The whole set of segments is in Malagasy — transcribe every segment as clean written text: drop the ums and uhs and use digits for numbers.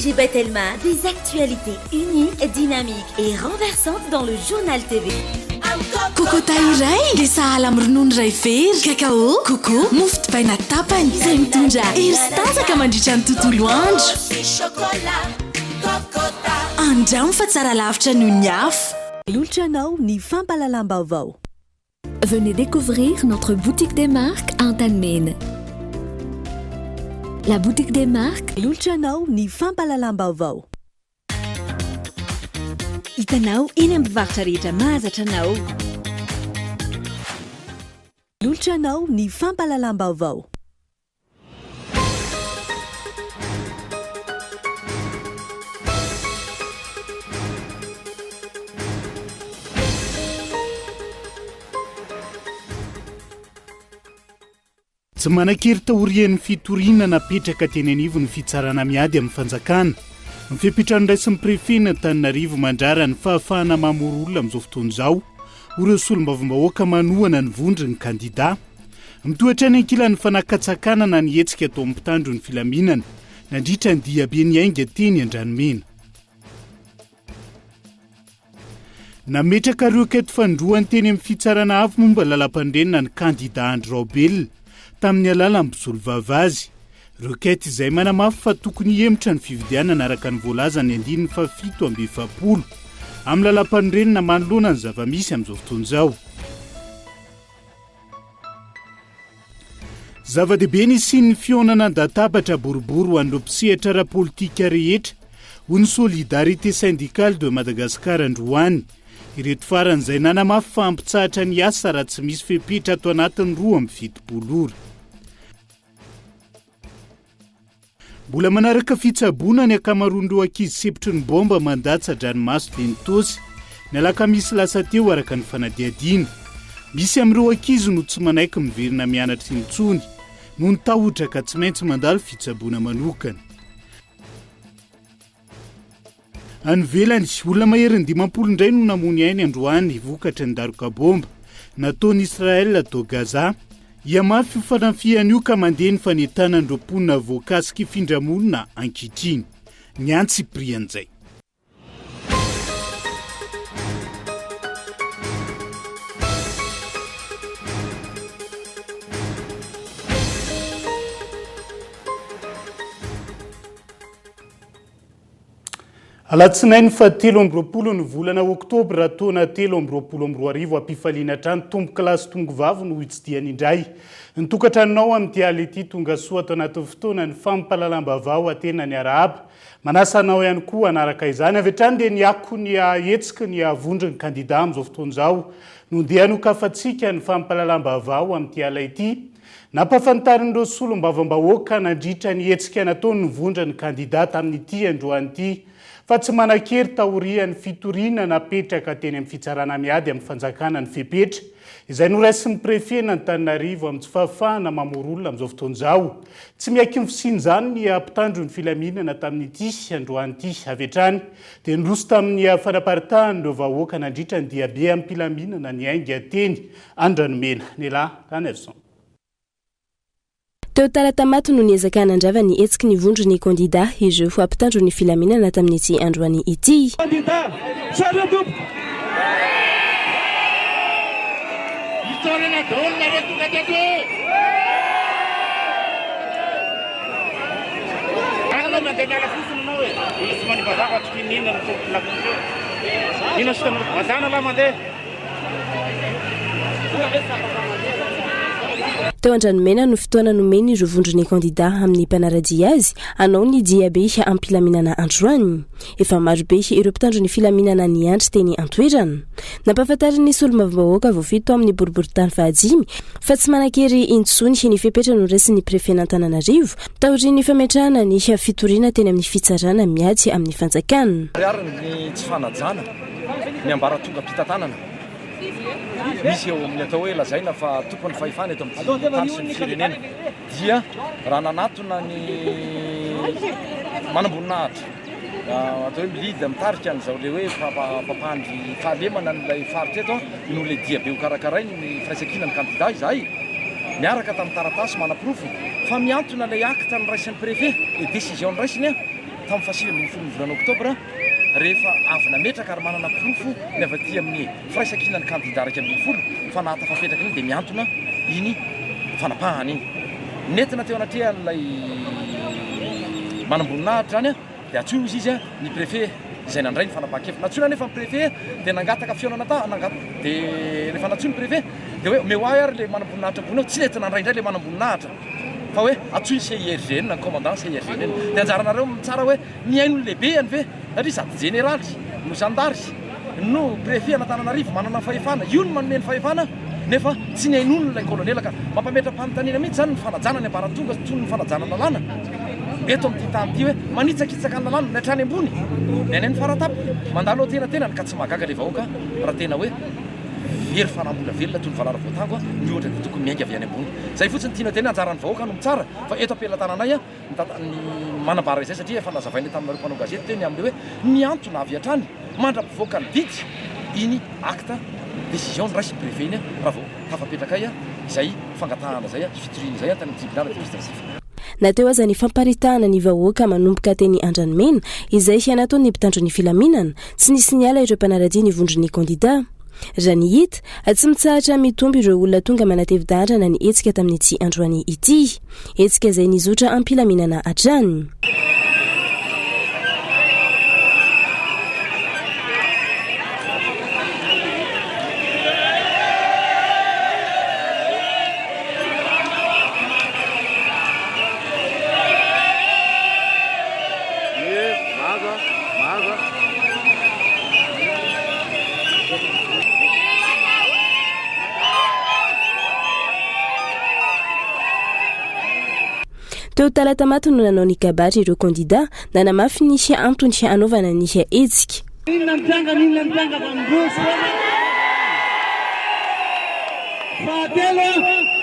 ONG Batelma, des actualités uniques, dynamiques et renversantes dans le Journal TV. Kokota iray dia sahala amin'ny ronono iray vera, cacao, coco, mofo dipaina tapany, izay mitondra hery sy tanjaka mandritra ny tontolo andro. Andramo fa tsara lavitra noho ny hafa. Manolotra anao ny fampahalalam-baovao. Venez découvrir notre boutique des marques Antanimena. La boutique des marques. Manolotra anao ny fampahalalam-baovao. Hitanao eny amin'ny mpivarotra rehetra mahazatra anao. Manolotra anao ny fampahalalam-baovao. Tsy manan-kery taorian'ny fitoriana napetraka teny anivon'ny fitsarana miady amin'ny fanjakana. Ny fepetra noraisin'ny prefen'Antananarivo mandrara ny fahafahana mamory olona amin'izao fotoana izao ho ireo solombavambahoaka manohana ny vondron'ny kandida. Mitohy hatrany ankilan'ny fanakatsakanana ny hetsika ataon'ny mpitandro ny filaminana nandritra ny diabe niainga teny Andranomena. Nametraka requête fanindroany teny amin'ny fitsarana avo momba ny lalampanorenana ny kandida Andry Raobelina tamin'ny alalan'ny mpisolovava azy. Requête izay manamafy fa tokony hihemotra ny fifidianana araka ny voalazan'ny andininy faha-47 amin'ny lalampanorenana manoloana ny zava-misy amin'izao fotoana izao. Zava-dehibe ny hisian'ny fihaonana an-databatra boribory ho an'ireo mpisehatra ara-politika rehetra, hoy ny Solidarité Syndicale de Madagascar androany. Ireto farany izay nanamafy fa hampitsahatra ny asa raha tsy misy fepetra ato anatin'ny 72 ora. Mbola manaraka fitsaboana ny ankamaroan'ireo ankizy sempotry ny baomba mandatsa-dranomaso teny Itaosy, ny alakamisy lasa teo araka ny fanadihadiana. Misy amin'ireo ankizy no tsy manaiky miverina mianatra intsony noho ny tahotra ka tsy maintsy mandalo fitsaboana manokana. Any ivelany, olona maherin'ny 50 indray no namoy ainy androany vokatry ny daroka baomba nataon'i Israel tao Gaza. Hihamafy io fanafihana io ka mandeha ny fanentanan'ireo mponina voakasiky findra-monina ankehitriny. Ny antsipirian'izay. Alatsinainy faha 23 ny volana oktobra taona 2023 Ampifaliana hatrany tompokolahy sy tongovavy no hitsidihana indray ny tokantranonao amin'ity alina ity Tonga soa ato anatin'ny fotoana ny fampahalalam-baovao Atena ny arahaba Manasa anao ihany koa hanaraka izany Avy hatrany dia ny akon'ny hetsiky ny vondron'ny kandida amin'izao fotoana izao no ndeha hanokafantsika ny fampahalalam-baovao amin'ity alina ity Nampahafantarin'ireo solombavambahoaka nandritra ny hetsika nataony ny vondron'ny kandida tamin'ity androany ity fa tsy manan-kery taorian'ny fitoriana napetraka teny amin'ny fitsarana miady amin'ny fanjakana ny fepetra izay noraisin'ny prefen'Antananarivo amin'ny tsy fahafahana mamory olona amin'izao fotoana izao. Tsy miaiky ny fisian'izany ny mpitandro ny filaminana tamin'ity androany ity. Avy hatrany dia niroso tamin'ny fanaparitahan'ireo vahoaka nandritra ny diabe amim-pilaminana niainga teny Andranomena, Nela Ranaivoson. Teo Talatamato no niezaka nandrava ny hetsiky ny vondron'ny kandida ireo mpitandro ny filaminana tamin'ity androany ity. Kandida, Misaotra tompoko. Isaorana daholo nareo tonga teto e! Anao mandeha miala fotsiny anao e! Olona tsy manimba zavatra, k'inona no tompoko lakroa teo? Inona sy tanora? Mazana lahy mandeha. Teo Andranomena no fotoana nomen'ireo vondron'ny kandida amin'ny mpanara-dia azy hanao ny diabe am-pilaminana androany. Efa marobe ireo mpitandro ny filaminana niandry teny an-toerana. Nampahafantarin'ny solombavambahoaka voafidy tao amin'ny boriborintany fahadimy fa tsy manan-kery intsony ny fepetra noraisin'ny prefen'Antananarivo taorian'ny fametrahana ny fitoriana teny amin'ny fitsarana miady amin'ny fanjakana. Ary ny tsy fanajana ny ambaratongam-pitantanana misy eo amin'ny atao hoe lazaina fa tompon'ny fahefana eto amin'ity tany sy ny firenena dia raha nanatona ny manamboninahitra atao hoe mi-lead mitarika an'izao le hoe mpampandry fahalemana an'ilay faritra eto noho ilay diabe ho karakarainy ny firaisankinan'ny kandida izahay miaraka tamin'ny taratasy manaporofo fa mihantona ilay acte noraisin'ny préfet, ilay décision noraisiny. tamin'ny faha 19 ny volana oktobra, rehefa avy nametraka ary manana porofo ny avy aty amin'ny firaisankinan'ny kandida 11 fa nahatafapetraka iny dia mihantona iny fanapahana iny. Nentina teo anatrehan'ilay manamboninahitra izany dia antsoy hozy izy ny préfet izay nandray ny fanapahan-kevitra. Nantsoina anefa ny préfet dia nangataka fihaonana ta, dia rehefa nantsoy ny préfet dia hoe omeo ahy ary ilay manamboninahitra ambony ao, tsy nety nandray indray ilay manamboninahitra fa hoe antsoy ny CIRGN, ny commandant CIRGN. Dia anjaranareo mitsara hoe Mihaino ny lehibeny ve? Satria sady jeneraly no zandary no préfet an'Antananarivo manana ny fahefana, io no manome ny fahefana nefa tsy nihainoany ilay colonel ka mampametra-panontaniana mihitsy izany ny fanajana ny ambaratonga toy ny fanajana lalàna eto amin'ity tany ity hoe manitsakitsaka ny lalàna ny hatrany ambony ny any amin'ny faratapony mandalo antenatenany ka tsy mahagaga ilay vahoaka raha tena hoe very fanahy mbola velona toy ny valala voatango ny ohatra dia tokony miainga avy any ambony. Izay fotsiny tiana tenenina, anjaran'ny vahoaka no mitsara fa eto am-pelatananay ny manambara izay satria efa nazavainay taminareo mpanao gazety teo ny amin'ilay hoe mihantona avy hatrany mandra-pivoaka ny didy iny acte décision noraisin'ny préfet iny raha vao tafapetrakay izay fangatahana izay sy fitoriana izay tany amin'ny tribunal administratif. Na teo aza ny famparitahana ny vahoaka manomboka teny Andranomena izay nataon'ny mpitandro ny filaminana, tsy nisy niala ireo mpanara-dia ny vondron'ny kandida. Raha ny hita, tsy mitsahatra mitombo ireo olona tonga manatevi-daharana ny hetsika tamin'ity androany ity. Hetsika izay nizotra am-pilaminana hatrany. Teo Talatamaty no nanao ny kabary ireo kandida, nanamafy ny antony hanaovana ny hetsika. Inona mitranga n'inona mitranga fa mindroso foana. Fahatelo,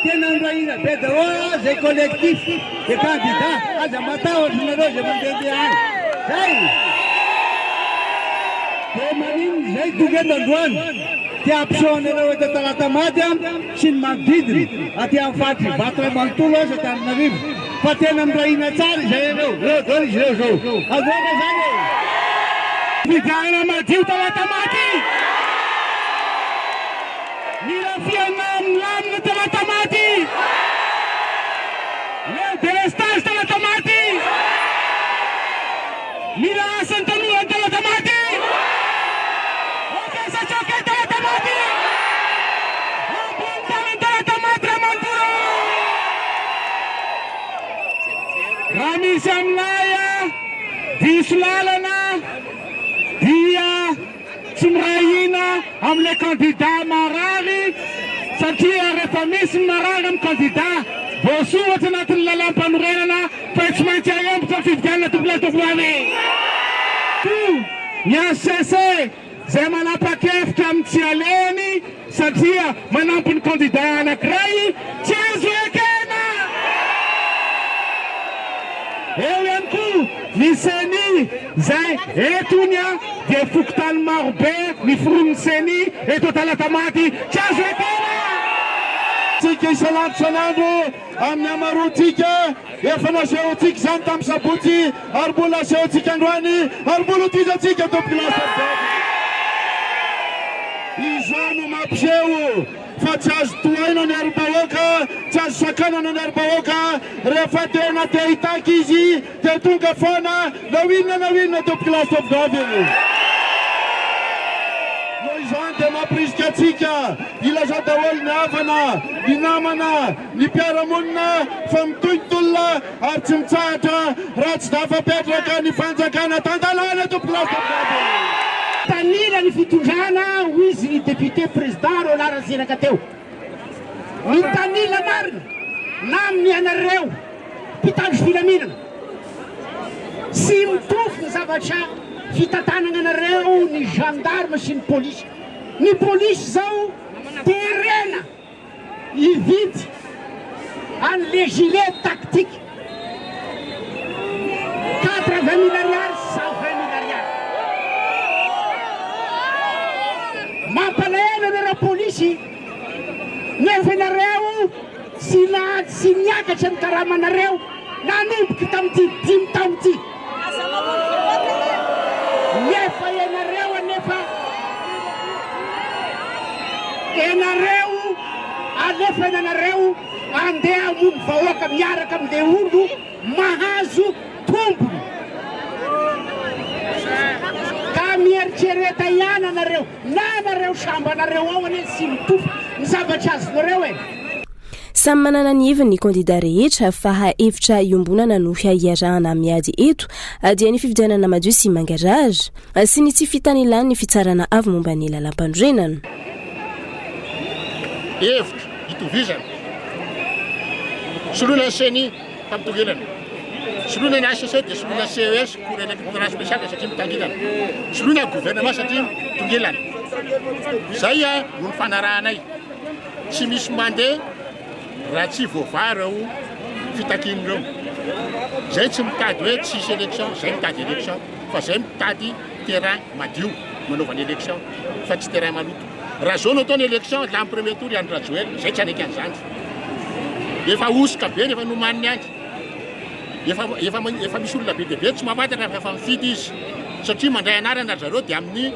tena niray hina be daholo zay collectif de candidat, aza matahotra nareo zay mandehandeha any. Zay! De maninona zay tonga eto androany? Te hampiseho anareo eto Talatamaty sy ny manodidina, aty amin'ny faritry Ivato iray manontolo aza Antananarivo, fa tena miray hina tsara izay ireo, ireo daholo izy ireo izao. Avoaka izany e! Fifidianana madio Talatamaty! Mila fiainana milamina Talatamaty! Leo delestage Talatamaty! Mila asa ny tanora ny Talatamaty! Ok sa tsy ok Talatamaty! Ambony tany ny Talatamaty raha manontolo! Raha misy aminay diso lalana dia tsy miray hina amin'ilay kandida marary satria rehefa misy ny marary amin'ny kandida voasoratra anatin'ny lalàmpanorenana fa tsy maintsy ahemotra ny fifidianana tompolahy tompovavy. Koa ny HCC izay manapa-kevitra amin'ny tsy alehany satria manampy ny kandida anankiray tsy azo ekena! Eo ihany koa ny ceni izay eto hono a dia fokontany marobe ny foron'ny ceni eto Talatamaty tsy azo ekena! Tsika isan'andro isan'andro amin'ny hamaroantsika, efa nasehontsika izany tamin'ny sabotsy ary mbola asehontsika androany ary mbola hotohizantsika tompokolahy sy tompokovavy. Izao no mampiseho fa tsy azo tohaina ny herim-bahoaka, tsy azo sakanana ny herim-bahoaka, rehefa tena te hitaky izy dia tonga foana na ho inona na ho inona tompokolahy sy tompokovavy. Noho izany dia mampirisika antsika hilaza daholo ny havana, ny namana, ny mpiara-monina fa mitohy ny tolona ary tsy mitsahatra raha tsy tafapetraka ny fanjakana tan-dalàna tompokolahy sy tompokovavy. Tanila ny fitondrana hoy izy ny député président Roland Ratsiraka teo. Mitanila marina na amin'ny anareo mpitandro filaminana. Tsy mitovy ny zavatra fitantanana anareo ny gendarme sy ny polisy. Ny polisy zao terena hividy an'le gilet tactique 80 mille ariary 120 mille ariary. Mampalahelo anareo polisy nefa ianareo tsy na tsy niakatra ny karamanareo nanomboka tamin'ity dimy taona ity. dia olo mahazo tombony. Ka mieritrereta ihany anareo, na nareo sambanareo ao anie tsy mitovy ny zavatra azonareo e. Samy manana ny heviny ny kandida rehetra fa hevitra iombonana no hiarahana miady eto dia ny fifidianana madio sy mangarahara sy ny tsy fitanilan'ny fitsarana avo momba ny lalàmpanorenana. Hevitra itovizana. Soloina ny Ceni fa mitongilana. Soloina ny HCC dia soloina ny CES, Cour électorale spéciale satria mitangilana. Soloina ny gouvernement satria mitongilana. Izay no nifanarahanay. Tsy misy mandeha raha tsy voavaha ireo fitakiana ireo. Zay tsy mitady hoe tsisy élection, zay mitady élection. Fa zay mitady terrain madio nanaovana élection fa tsy terrain maloto. Raha zao no atao ny élection, lany premier tour i Andry Rajoelina, zay tsy hanaiky an'izany. Efa hosoka be ny efa nomaniny any. Efa efa efa misy olona be dia be tsy mahafantatra fa efa mifidy izy satria mandray anarana ry zareo dia amin'ny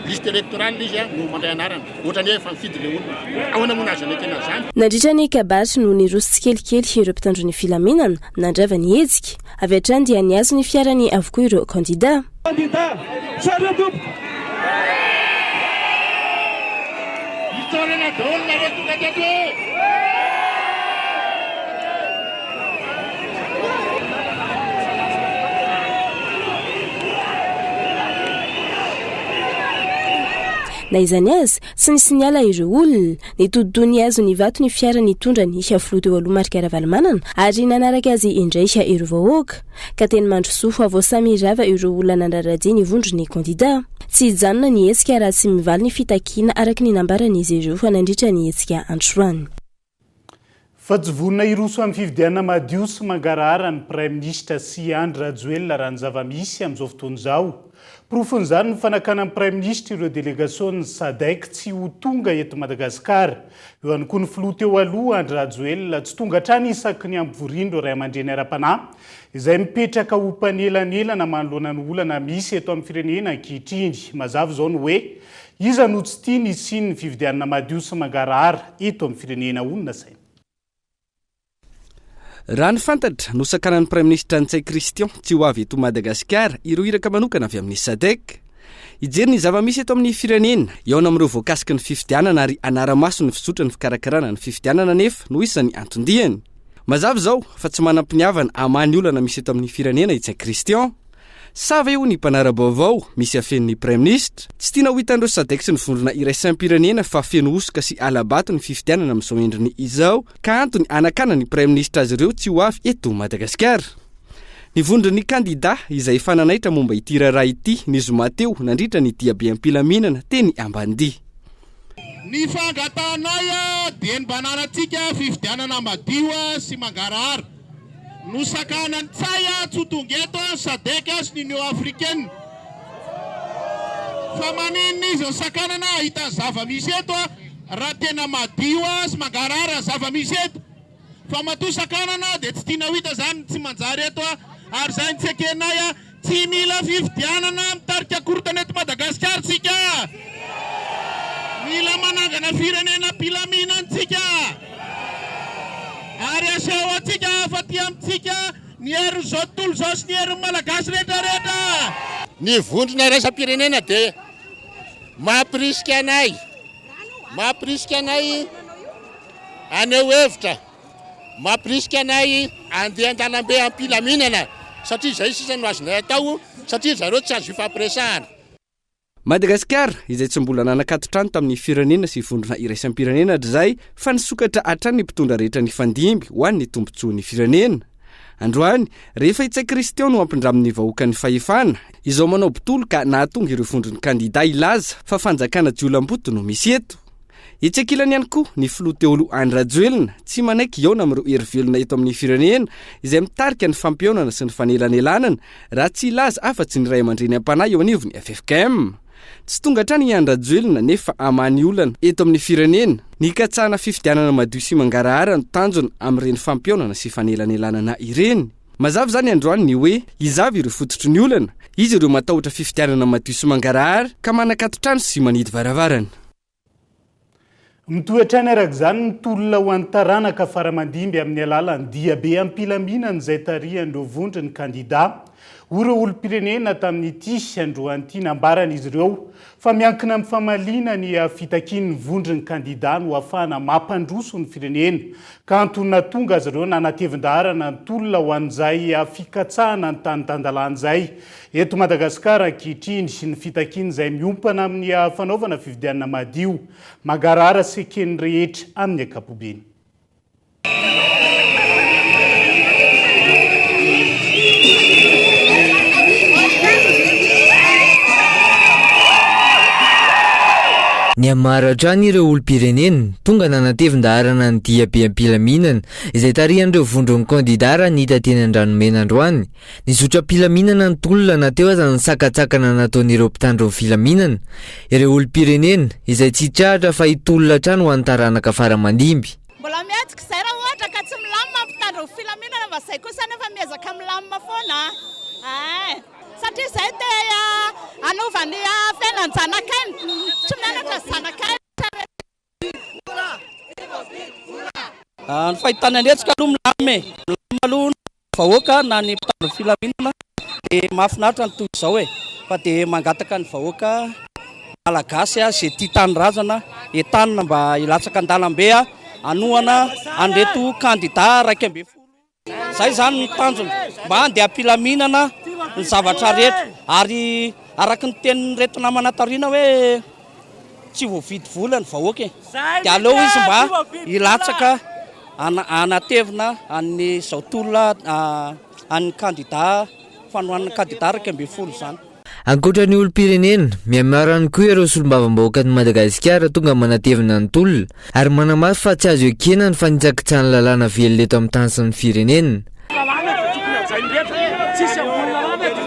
Liste électorale izy no mandray anarana. Ohatrany hoe efa mifidy ilay olona. Ahoana moa no azo anekena an'izany? Nandritra ny kabary no niroso tsikelikely ireo mpitandro ny filaminana nandrava ny hetsika. Avy hatrany dia nihazo ny fiarany avokoa ireo kandida. Kandida, Misaotra tompoko. Isaorana daholo nareo tonga teto e! Na izany aza, tsy nisy niala ireo olona. Nitodi-doha nihazo ny vato ny fiara nitondra ny filoha teo aloha Marc Ravalomanana ary nanaraka azy indray ireo vahoaka. Ka teny Mandrosoa vao samy rava ireo olona nandraradia ny vondron'ny kandida. Tsy hijanona ny hetsika raha tsy mivaly ny fitakiana araka ny nambaran'izy ireo nandritra ny hetsika androany. Fa tsy vonona hiroso amin'ny fifidianana madio sy mangarahara ny Praiminisitra sy Andry Rajoelina raha ny zava-misy amin'izao fotoana izao. Porofon'izany ny fanakanan'ny Praiminisitra ireo delegasion'ny Sadec tsy ho tonga eto Madagasikara. Eo ihany koa ny filoha teo aloha Andry Rajoelina tsy tonga hatrany isaky ny ampivorian'ireo raiamandreny ara-panahy izay mipetraka ho mpanelanelana manoloana ny olana misy eto amin'ny firenena ankehitriny. Mazava izao ny hoe Iza no tsy tia ny hisian'ny fifidianana madio sy mangarahara eto amin'ny firenena hoy ny nasaina. Raha ny fantatra, nosakanan'ny Praiminisitra Ntsay Christian tsy ho avy eto Madagasikara ireo iraka manokana avy amin'ny Sadec. Hijery ny zava-misy eto amin'ny firenena, hihaona amin'ireo voakasiky ny fifidianana ary hanara-maso ny fizotran'ny fikarakarana ny fifidianana anefa no isan'ny anton-diany. Mazava izao fa tsy manam-piniavana hamaha ny olana misy eto amin'ny firenena i Ntsay Christian. Sa ve hoy ny mpanara-baovao, misy afenin'ny Praiminisitra? Tsy tiana ho hitan'ireo Sadec sy ny vondrona iraisam-pirenena fa feno hosoka sy hala-bato ny fifidianana amin'izao endriny izao, ka antony hanakanan'ny Praiminisitra azy ireo tsy ho avy eto Madagasikara. Ny vondron'ny kandidà izay efa nanaitra momba ity raharaha ity ny zoma teo nandritra ny diabe am-pilaminana teny Ambanidia. Ny fangatahanay dia ny mba hananantsika fifidianana madio sy mangarahara. Nosakanan'i Ntsay tsy ho tonga eto ny Sadec sy ny Union Africaine. Fa maninona izy no sakanana hahita ny zava-misy eto raha tena madio sy mangarahara ny zava-misy eto? Fa matoa sakanana dia tsy tiana ho hita izany ny tsy manjary eto ary izay no tsy ekenay. Tsy mila fifidianana mitarika korontana eto Madagasikara tsika. Mila manangana firenena am-pilaminana tsika. Ary aseho antsika fa aty amintsika ny herin'izao tontolo izao sy ny herin'ny Malagasy rehetra rehetra. Ny vondrona iraisam-pirenena dia mampirisika anay, mampirisika anay haneho hevitra. Mampirisika anay handeha an-dalambe am-pilaminana satria izay sisa no azonay atao satria ry zareo tsy azo ifampiresahana. Madagasikara, izay tsy mbola nanakato-trano tamin'ny firenena sy vondrona iraisam-pirenena hatrizay fa nisokatra hatrany ny mpitondra rehetra nifandimby ho an'ny tombontsoan'ny firenena. Androany, rehefa i Ntsay Christian no hampindramin'ny vahoaka ny fahefana, izao manao botolo ka nahatonga ireo vondron'ny kandida hilaza fa fanjakana jiolahimboto no misy eto. Etsy ankilany ihany koa, ny filoha teo aloha Andry Rajoelina tsy manaiky hihaona amin'ireo hery velona eto amin'ny firenena izay mitarika ny fampihaonana sy ny fanelanelanana raha tsy hilaza afa-tsy ny ray aman-dreny am-panahy eo anivon'ny ffkm. Tsy tonga hatrany i Andry Rajoelina nefa hamaha ny olana eto amin'ny firenena. Ny hikatsahana fifidianana madio sy mangarahara no tanjona amin'ireny fampihaonana sy fanelanelanana ireny. Mazava izany androany ny hoe iza avy ireo fototry ny olana, iza ireo matahotra fifidianana madio sy mangarahara ka manakaton-trano sy manidy varavarana. Mitohy hatrany araka izany ny tolona ho an'ny taranaka fara-mandimby amin'ny alalan'ny diabe am-pilaminana izay tarihan'ireo vondron'ny kandidà. Hoy ireo olom-pirenena tamin'ity androany ity nambaran'izy ireo fa miankina amin'ny famaliana ny fitakian'ny vondron'ny kandidà no ahafahana mampandroso ny firenena ka antony nahatonga azy ireo nanatevin-daharana ny tolona ho an'izay fikatsahana ny tany tan-dalàna izay eto Madagasikara ankehitriny ny fitakiana izay miompana amin'ny fanaovana fifidianana madio Mangarahara sy eken'ny rehetra amin'ny ankapobeny. Nihamaro hatrany ireo olom-pirenena tonga nanatevin-daharana ny diabe am-pilaminana izay tarihan'ireo vondron'ny kandidà raha ny hita teny Andranomena androany. Nizotra am-pilaminana ny tolona na teo aza ny sakantsakana nataon'ireo mpitandro ny filaminana, ireo olom-pirenena izay tsy hitrahatra fa hitolona hatrany ho an'ny taranaka fara aman-dimby. Mbola mihetsika izay raha ohatra ka tsy milamina ny mpitandro ny filaminana fa izay kosa anefa miezaka milamina foana eh! Satria izay te hanova ny fiainan-janakay, tsy mianatra ny zanakay. Ny fahitana ny hetsika aloha milamina e, milamina aloha ny vahoaka na ny mpitandro ny filaminana dia mahafinaritra ny toy izao e, fa dia mangataka ny vahoaka malagasy izay tia tanindrazana entanina mba hilatsaka an-dalambe hanohana an'ireto kandida 11. Zay zany ny tanjona, mba handeha am-pilaminana ny zavatra rehetra ary araka ny tenin'ireto namana taoriana hoe tsy voavidy vola ny vahoaka e, dia aleo izy mba hilatsaka hanatevina an'izao tolona an'ny kandida fanohanan'ny kandida 11 izany. Ankoatra ny olom-pirenena, mihamaro ihany koa ireo solombavambahoakan'i Madagasikara tonga manatevina ny tolona ary manamafy fa tsy azo ekena ny fanitsakitsahan'ny lalàna velona eto amin'ny tany sy ny firenena. Lalàna dia tokony hajain'ny rehetra, tsisy ambony lalàna eto,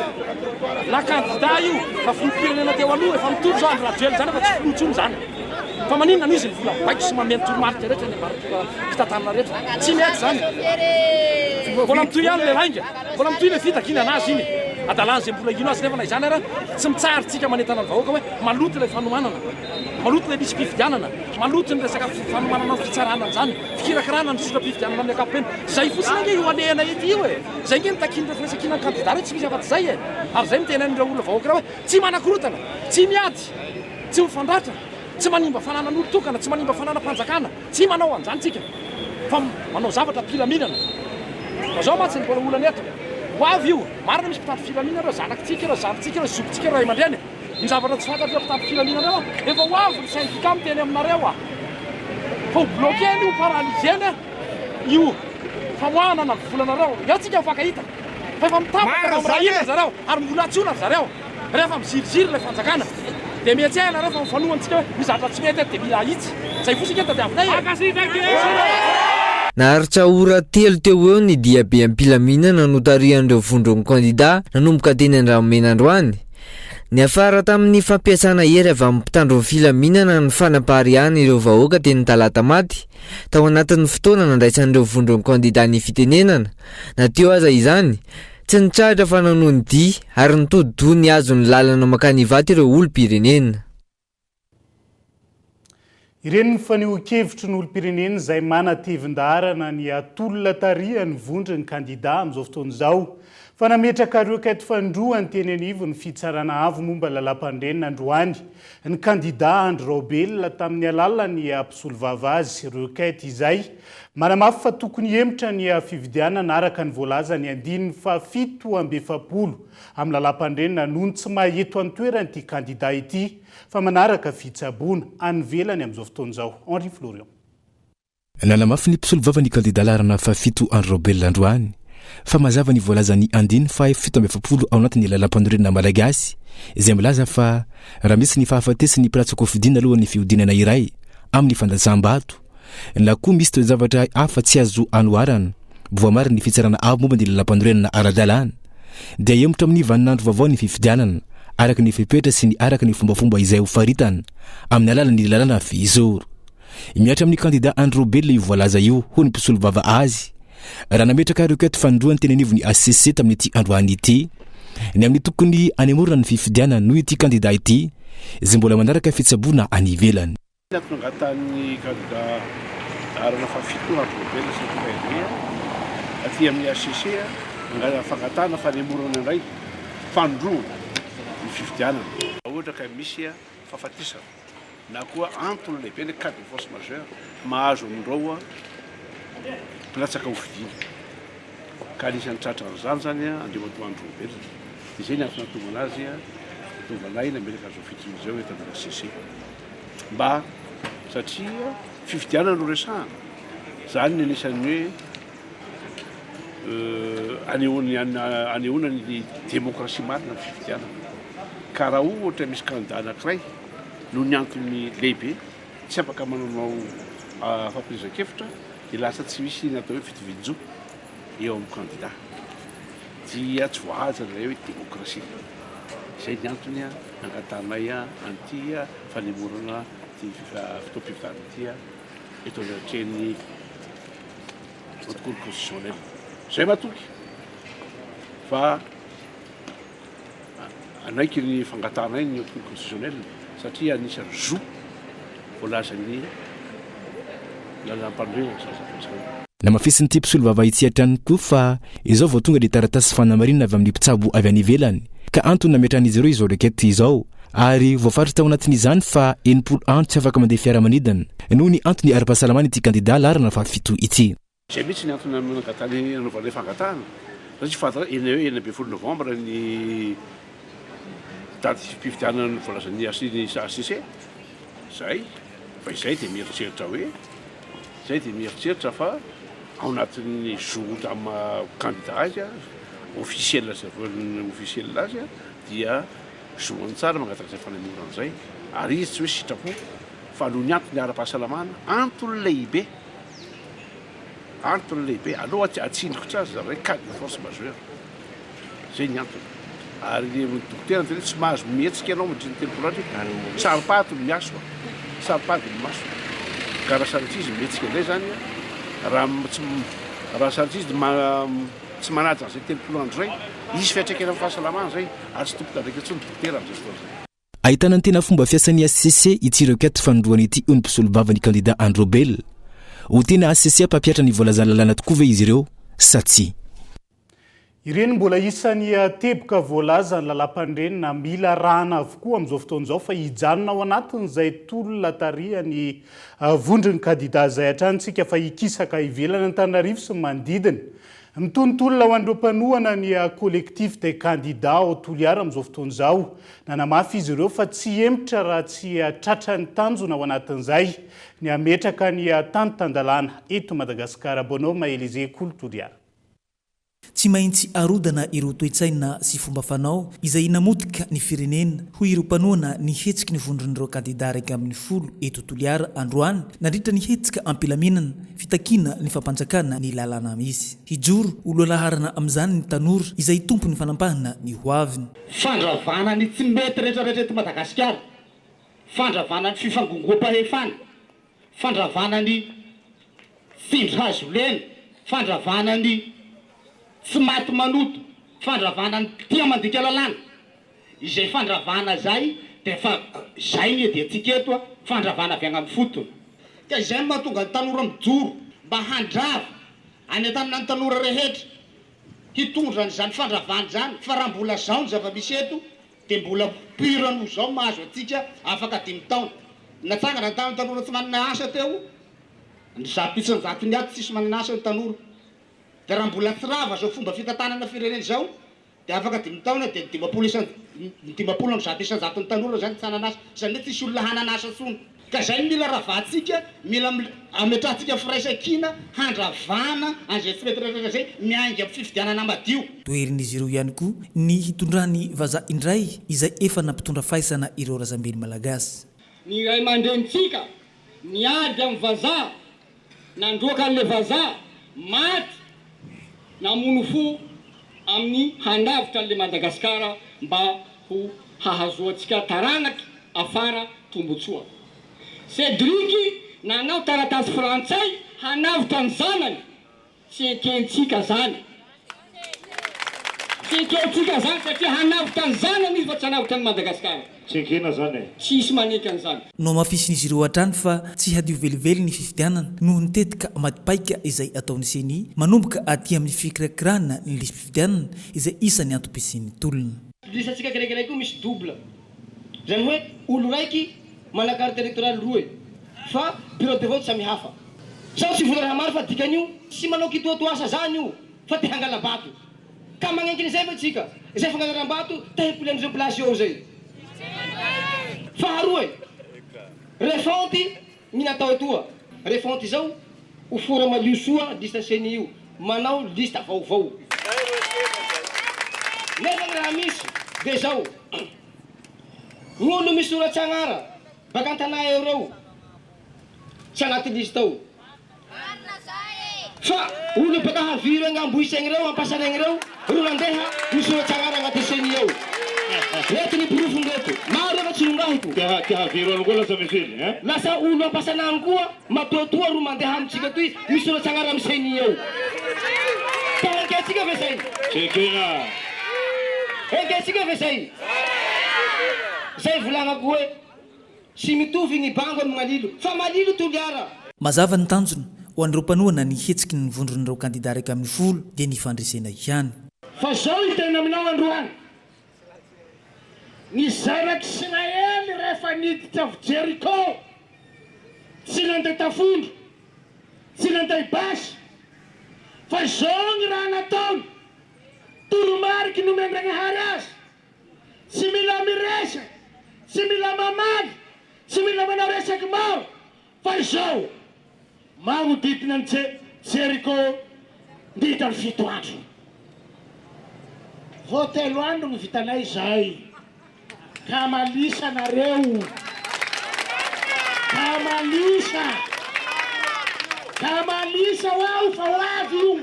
na kandida io na filoham-pirenena teo aloha, efa mitory zao Andry Rajoelina zany efa tsy filoha intsony zany, fa maninona no izy mbola mibaiko sy manome ny toromarika rehetra ny ambaratonga fitantanana rehetra, tsy mety zany, mbola mitohy ihany le lainga. Mbola mitohy ilay fitakiana anazy iny e! Adalan'izay mbola hino azy nefa na izany ara tsy mitsahatra tsika manentana ny vahoaka hoe maloto ilay fanomanana, maloto ilay lisi-pifidianana, maloto ny resaka fanomanana ny fitsarana an'izany, fikirakirana ny sora-pifidianana amin'ny ankapobeny. Izay fotsiny ange io alehana ety io e! Izay ange no takian'ireo firaisankinan'ny kandida ireo, tsy misy afa-tsy izay e! Ary izay no tenenin'ireo olona vahoaka ireo hoe tsy manakorontana, tsy miady, tsy mifandratra, tsy manimba fananan'olon-tokana, tsy manimba fananam-panjakana. Tsy manao an'izany tsika fa manao zavatra am-pilaminana. Fa zao mantsy ny mbola olana eto. Ho avy io, marina misy mpitandro filaminana ireo, zanakitsika ireo, zandrintsika ireo, zokintsika ireo, ray aman-dreny. Ny zavatra tsy fantatr'ireo mpitandro filaminana ireo, efa ho avy ny syndicat miteny aminareo a! Fa ho bloquer-ny, ho paralyser-ny io famoahana na ny volanareo. Eo tsika mifankahita fa efa mitapaka fa miray hina ry zareo ary mbola antsoina ry zareo. Rehefa miziriziry ilay fanjakana dia mihetsehana nareo fa mifanohana tsika hoe misy zavatra tsy mety eto dia mila ahitsy. Zay fotsiny nge tadiavinay e! Naharitra ora telo teo ho eo ny diabe am-pilaminana notarihan'ireo vondron'ny kandida nanomboka teny Andranomena androany. Niafara tamin'ny fampiasana hery avy amin'ny mpitandro ny filaminana ny fanapariahana ireo vahoaka teny Talatamaty tao anatin'ny fotoana nandraisan'ireo vondron'ny kandida ny fitenenana. Na teo aza izany, Tsy nitsahatra fa nanohy ny dia ary nitodi-doha nihazo ny lalana mankany Ivato ireo olom-pirenena. Ireny ny fanehoan-kevitry ny olom-pirenena izay manatevin-daharana ny tolona tarihan'ny vondron'ny kandida amin'izao fotoana izao fa nametraka requête fanindroany teny anivon'ny Fitsarana Avo momba ny Lalàmpanorenana androany ny kandida Andry Raobelina tamin'ny alalan'ny mpisolovava azy requête izay Manamafy fa tokony hihemotra ny fividianana araka ny voalazan'ny andininy faha-47 amin'ny lalàmpanorenana noho ny tsy maha eto an-toerana ity kandida ity fa manaraka fitsaboana any ivelany amin'izao fotoana izao. Henri Florian. Nanamafy ny mpisolovava ny kandida laharana fahafito Andry Raobelina androany fa mazava ny voalazan'ny andininy faha 47 ao anatin'ny lalàmpanorenana malagasy izay milaza fa raha misy ny fahafatesan'ny mpilatsa-kofidina alohan'ny fihodinana iray amin'ny fandatsaham-bato na koa misy toe-javatra hafa tsy azo anoharana, voamarin'ny Fitsarana Avo momba ny Lalampanorenana ara-dalàna, dia hihemotra amin'ny vaninandro vaovao ny fifidianana, araka ny fepetra sy ny araka ny fombafomba izay hofaritana amin'ny alalan'ny lalàna fehizoro. Mihatra amin'ny kandida Andry Raobelina io voalaza io, hoy ny mpisolovava azy, raha nametraka requête fanindroany teny anivon'ny hcc tamin'ity androany ity, ny amin'ny tokony hanemorana ny fifidianana noho ity kandida ity, izay mbola manaraka fitsaboana any ivelany. Ny antony angatahan'ny kandida laharana fahafito Andry Rajoelina sy ny PRD aty amin'ny HCC fangatahana fanemorana indray fanondroana ny fifidianana. Raha ohatra ka misy fahafatesana na koa antony lehibe ny cas de force majeure mahazo an'ireo mpilatsaka hofidiana ka anisan'ny tratran'izany izany Andriamatoa Andry Rajoelina dia izay ny antony nahatonga anazy nahatonga anay nametraka an'izao fitoriana izao eto amin'ny HCC. Mba satria fifidianana no resahana, zany ny anisan'ny hoe anehoany anehoana ny demokrasia marina ny fifidianana. Ka raha ohatra misy kandida anankiray noho ny antony lehibe tsy afaka manao fampielezan-kevitra dia lasa tsy misy ny atao hoe fitovian-jo eo amin'ny kandida. Dia tsy voahaja ilay hoe demokrasia. Izay ny antony Angatahanay an'ity fanemorana ity fotoam-pifidianana ity eto anatrehan'ny Haute Cour Constitutionnelle. Izay matoky fa hanaiky ny fangatahanay ny Haute Cour Constitutionnelle satria anisan'ny zo voalazan'ny lalàmpanorenana izany zavatra izany. Namafisin'ity mpisolovava ity hatrany koa fa izao vao tonga ny taratasy fanamarinana avy amin'ny mpitsabo avy any ivelany ka antony nametrahan'izy ireo izao requête izao ary voafaritra tao anatin'izany fa 60 andro tsy afaka mandeha fiaramanidina noho ny antony ara-pahasalamana ity kandida laharana fahafito ity. Izay mihitsy ny antony nangatahany nanaovanay fangatahana satria fantatra eny hoe 16 novambra ny datim-pifidianana voalazan'ny HCC izay fa izay dia mieritreritra hoe izay dia mieritreritra fa ao anatin'ny zo amin'ny maha kandida azy officiel izay officiel azy dia zoany tsara mangataka izay fanemorana izay ary izy tsy hoe sitrapo fa noho ny antony ara-pahasalamana antony lehibe Antony lehibe, aleo atsindriko tsara zany hoe cas de force majeure, zay ny antony. Ary ny dokotera niteny hoe tsy mahazo mihetsika ianao mandritra ny 30 andro, saro-pady ny maso, saro-pady ny maso. Ka raha sanatria izy mihetsika indray zany, raha tsy raha sanatria izy tsy manaja an'izay 30 andro izay, hisy fiantraikany amin'ny fahasalamana izay, ary tsy tompon'andraikitra intsony ny dokotera amin'izay fotoana izay. Ahitana ny tena fomba fiasan'ny HCC ity requête fanindroany ity hoy ny mpisolovava ny kandida Andry Raobelina. Ho tena HCC mpampihatra ny voalazan'ny lalàna tokoa ve izy ireo sa tsia? Ireny mbola isan'ny teboka voalazan'ny lalàmpanorenana mila arahana avokoa amin'izao fotoana izao fa hijanona ao anatin'izay tolona tarihan'ny vondron'ny kandida izay hatrany isika fa hikisaka ivelan'Antananarivo sy ny manodidina. Mitonontolona ho an'ireo mpanohana ny Collectif des candidats ao Toliara amin'izao fotoana izao. Nanamafy izy ireo fa tsy hihemotra raha tsy tratra ny tanjona ao anatin'izay ny hametraka ny tany tan-dalàna eto Madagasikara. Bonhomme Elysée Kolo Toliara. Tsy maintsy arodana ireo toe-tsaina sy fomba fanao izay namotika ny firenena, hoy ireo mpanohana ny hetsiky ny vondron'ireo kandidà 11 eto Toliara androany nandritra ny hetsika am-pilaminana Fitakiana ny fampanjakana ny lalàna misy. Hijoro ho lohalaharana amin'izany ny tanora izay tompon'ny fanampahana ny hoaviny. Fandravana ny tsy mety rehetra rehetra eto Madagasikara, fandravana ny fifangongoam-pahefana, fandravana ny tsindry hazo lena, fandravana ny tsy maty manota, fandravana ny tia mandika lalàna. Izay fandravana izay dia efa izay ny iadiantsika eto a, fandravana avy any amin'ny fotony. Ka izay no mahatonga ny tanora mijoro mba handrava, hanentanana ny tanora rehetra hitondra an'izany fandravana izany fa raha mbola izao ny zava-misy eto dia mbola pire noho izao mahazo antsika afaka dimy taona. Natsangana ny tanora tsy manana asa teo, ny 100 isan-jatony ato tsisy manana asa ny tanora. Dia raha mbola tsy rava izao fomba fitantanana firenena izao Dia afaka dimy taona dia ny 50 isan ny 150 isan-jaton'ny tanora izany tsy hanana asa. Izany hoe tsisy olona hanana asa intsony. Ka izay no mila ravahantsika, mila ametrahantsika firaisan-kina handravana an'izay tsy mety rehetra izay, miainga amin'ny fifidianana madio. Toherin'izy ireo ihany koa ny hitondran'ny vazaha indray izay efa nampitondra faisana ireo razambeny malagasy. Ny ray aman-drenintsika niady amin'ny vazaha Nandroaka an'ilay vazaha maty namono fo amin'ny hanavotra an'ilay Madagasikara mba ho hahazoantsika taranaky afara tombotsoa. Cédric nanao taratasy frantsay hanavotra ny zanany, tsy ekentsika zany. Tsy. ekentsika zany satria hanavotra ny zanany izy fa tsy hanavotra an'i Madagasikara. Tsy ekena zany e. Tsy hisy maneky an'izany. Nohamafisin'izy ireo hatrany fa tsy hadio velively ny fifidianana noho ny tetika maty paika izay ataon'ny Ceni manomboka aty amin'ny fikirakirana ny lisi-pifidianana izay isan'ny antom-pisian'ny tolona. Lisantsika kiraikiray koa misy double. Zany hoe olo raiky mana carte électorale roe fa bureau de vote samy hafa. Zaho tsy vola raha maro fa dikan'io tsy manao kitoatoasa zany io fa te hangala-bato. Ka magnenky an'izay ve tsika? Izay fangalaram-bato te himpoly am'izay place eo zay. Faharoe, refonte ny natao etoa. Refonte izao ho fora malio soa liste ceni io. Manao liste vaovao. Nefa ny raha misy de zao, ny olo misoratsa agnara baka an-tanà eo reo tsy agnaty liste ao. Fa olo baka havia regny ambohitsegny reo ampasaregny reo ro nandeha nisoratsa agnara agnaty ceni ao. Reto ny porofony reto. Maro reo fa tsy rongahiko. Te havero any koa lasa mifely hein. Lasa olo ampasana agny koa matoatoa ro mandeha amitsika toy misoratsa agnara amy ceni ao. Ka ekentsika ve zay? Tsy ekena. Ekentsika ve zay? Zay volagnako hoe. Tsy mitovy ny bango amin'ny malilo fa malilo Toliara. Mazava ny tanjona, ho an'ireo mpanohana ny hetsiky ny vondron'ireo kandida 11 dia ny fandresena ihany. Fa zao hiteny aminao androany, Ny zanak'Israely rehefa niditra avy Jeriko, tsy nandeha tafondro, tsy nandeha basy, fa zao ny raha nataony, toromariky nomen-dragnahary azy, Tsy mila miresaka, tsy mila mamaly, tsy mila manao resaky maro, fa izao, magnodidina an'i Jeriko niditra ny fito andro. Vao telo andro no vitanay izay, ka malisa nareo, ka malisa, ka malisa ho'aho fa ho avy io,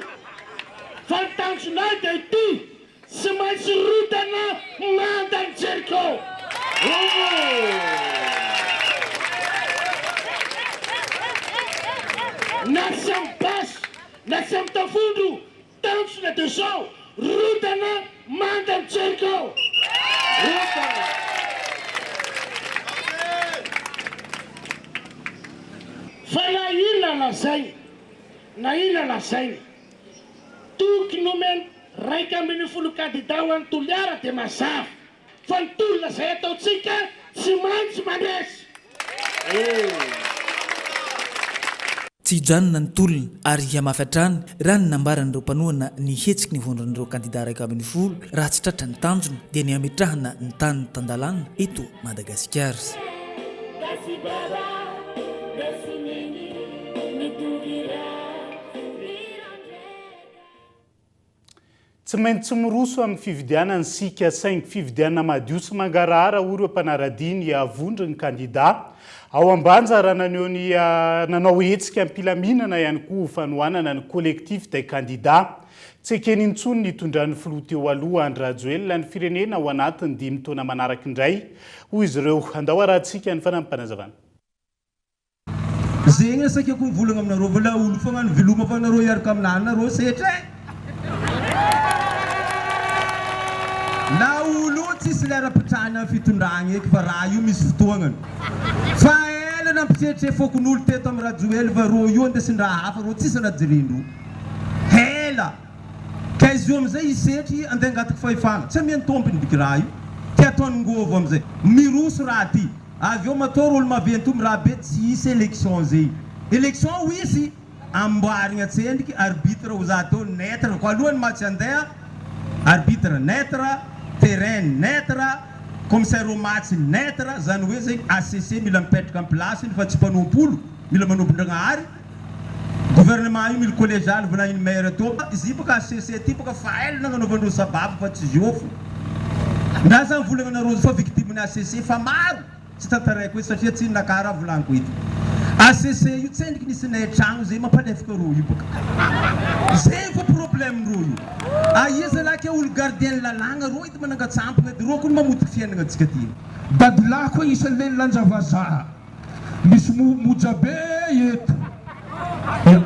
fa ny tanjonay dia ity, Tsy maintsy rodana manda ny Jeriko. Na tsy amin'ny basy, na tsy amin'ny tafondro, tanjona dia izao, rodana manda ny Jeriko. Rodana. Fa na inona lazaina, na inona lazaina, toky nomena. 11 kandida ho an'i Toliara dia mazava fa ny tolona izay ataontsika tsy maintsy mandresy. Tsy hijanona ny tolona ary hihamafy hatrany raha ny nambaran'ireo mpanohana ny hetsiky ny vondron'ireo kandida 11 raha tsy tratra ny tanjona dia ny hametrahana ny tany tan-dalàna eto Madagasikara. Tsy maintsy miroso amin'ny fifidianana isika saingy fifidianana madio sy mangarahara hoy ireo mpanaradia ny vondron'ny kandida ao Ambanja raha naneho ny nanao hetsika am-pilaminana ihany koa ho fanohanana ny Collectif des candidats. Tsy ekeny intsony ny hitondran'ny filoha teo aloha Andry Rajoelina ny firenena ao anatin'ny dimy taona manaraka indray hoy izy ireo. Andao harahantsika ny fanampim-panazavana. Zegny saika ko mivolagna aminareo fa la olo fagnano veloma fa nareo hiaraka aminah nareo setra eh! La olo io tsisy lera pitrahana am fitondragna eky fa raha io misy fotoagnany. Fa ela nampisetre fokonolo teto am rajoely fa rô io andesindraha hafa rô tsisy raha jerendreo. Ela! Ka izy io amizay hisetry andeha angataky fahefana tsy amiany tompony biky raha io. Ty ataony ngôvo amizay. Miroso raha ty. Avy eo matoa olo maventy io miraha be tsy hisy election zay. Election ho hisy, amboarigna tsendriky arbitre ho za teo neutre ko aloha ny match andeha, arbitre neutre, terrain neutre, commissaire au match neutre, zany hoe zegny HCC mila mipetraka am place-ny fa tsy mpanompo olo, mila manompo Ndragnahary. Gouvernement io mila collégial volagniny maire teo fa izy baka HCC ty baka fa ela nagnanaovandreo sababo fa tsy zio fo ndra za mivolagna anareo fa victime ny HCC fa maro tsy tantaraiko eto satria tsy naka raha volagniko eto HCC io tsendriky nisy nay tragno zay mampalefaka reo io baka zegny fo problème reo io aia zalahy ke olo gardien ny lalagna reo edy manangatsampagna edy reo kony mamotiky fiainagna antsika ty. Dadilahy koa isan'ny le nilanja vazaha. Misy moja be eto. Ya.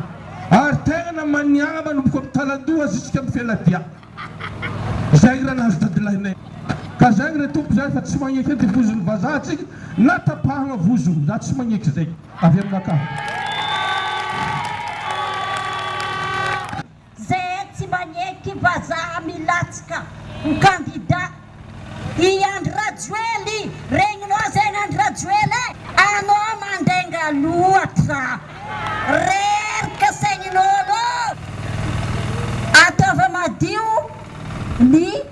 Ary tegna maniagna manomboka amin'ny talandoha jusqu'à amin'ny feladia. Zay raha nahazo dadilahinay. Ka zay re Tompo zay fa tsy magneky ty vozon'ny vazaha tsika na tapahagna vozony za tsy magneky zay avy aminakahy. Zay tsy magneky vazaha milatsaka ho candidat i Andry Rajoely, regninao zegny Andry Rajoely e! Anao mandenga loatra, reraka saignin'olo, ataova madio ny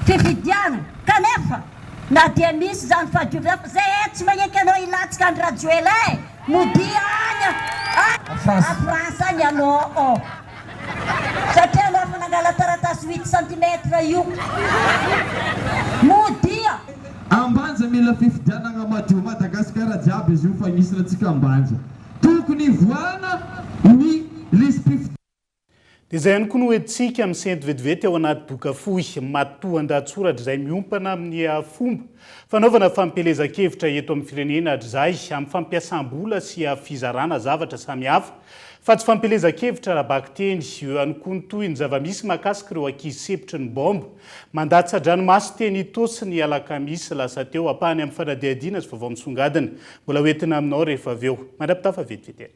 fifidianana kanefa na dia misy izany fahadiovana fa zay tsy magneky anao hilatsaka Andry Rajoely e! Modia any a France any anao ô! Satria anao efa nangala taratasy huit centimètres io. Modia! Ambanja mila fifidianagna madio Madagascar jiaby izy io fa agnisany antsika Ambanja tokony hivoahana ny lisi-pifidianana. Dia izay ihany koa no entintsika misento vetivety ao anaty doka fohy matoan-dahatsoratra izay miompana amin'ny fomba fanaovana fampielezan-kevitra eto amin'ny firenena hatrizay amin'ny fampiasam-bola sy fizarana zavatra samihafa Fa tsy fampielezan-kevitra ara-bakiteny. Eo ihany koa ny tohiny zava-misy mahakasika ireo ankizy sempotry ny baomba mandatsa-dranomaso teny Itaosy ny alakamisy lasa teo. Ampahany amin'ny fanadihadiana sy vaovao misongadina mbola ho entina aminao rehefa avy eo. Mandra-pitafa vetivety ary.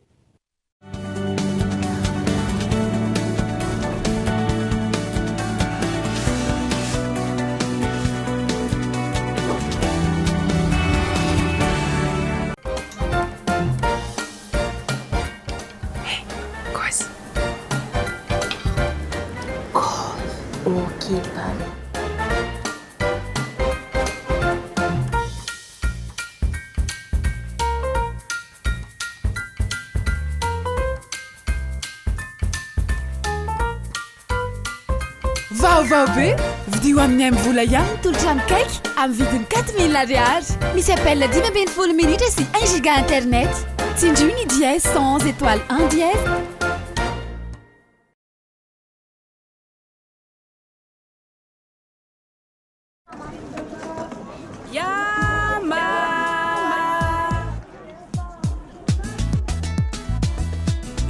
Vaovao be! Vidio amin'ny MVola ihany ny tolotra mikaiky amin'ny vidiny 4000 ariary. Misy appel 15 minitra sy 1 giga internet. Tsindrio ny dièse 111 étoile 1 dièse.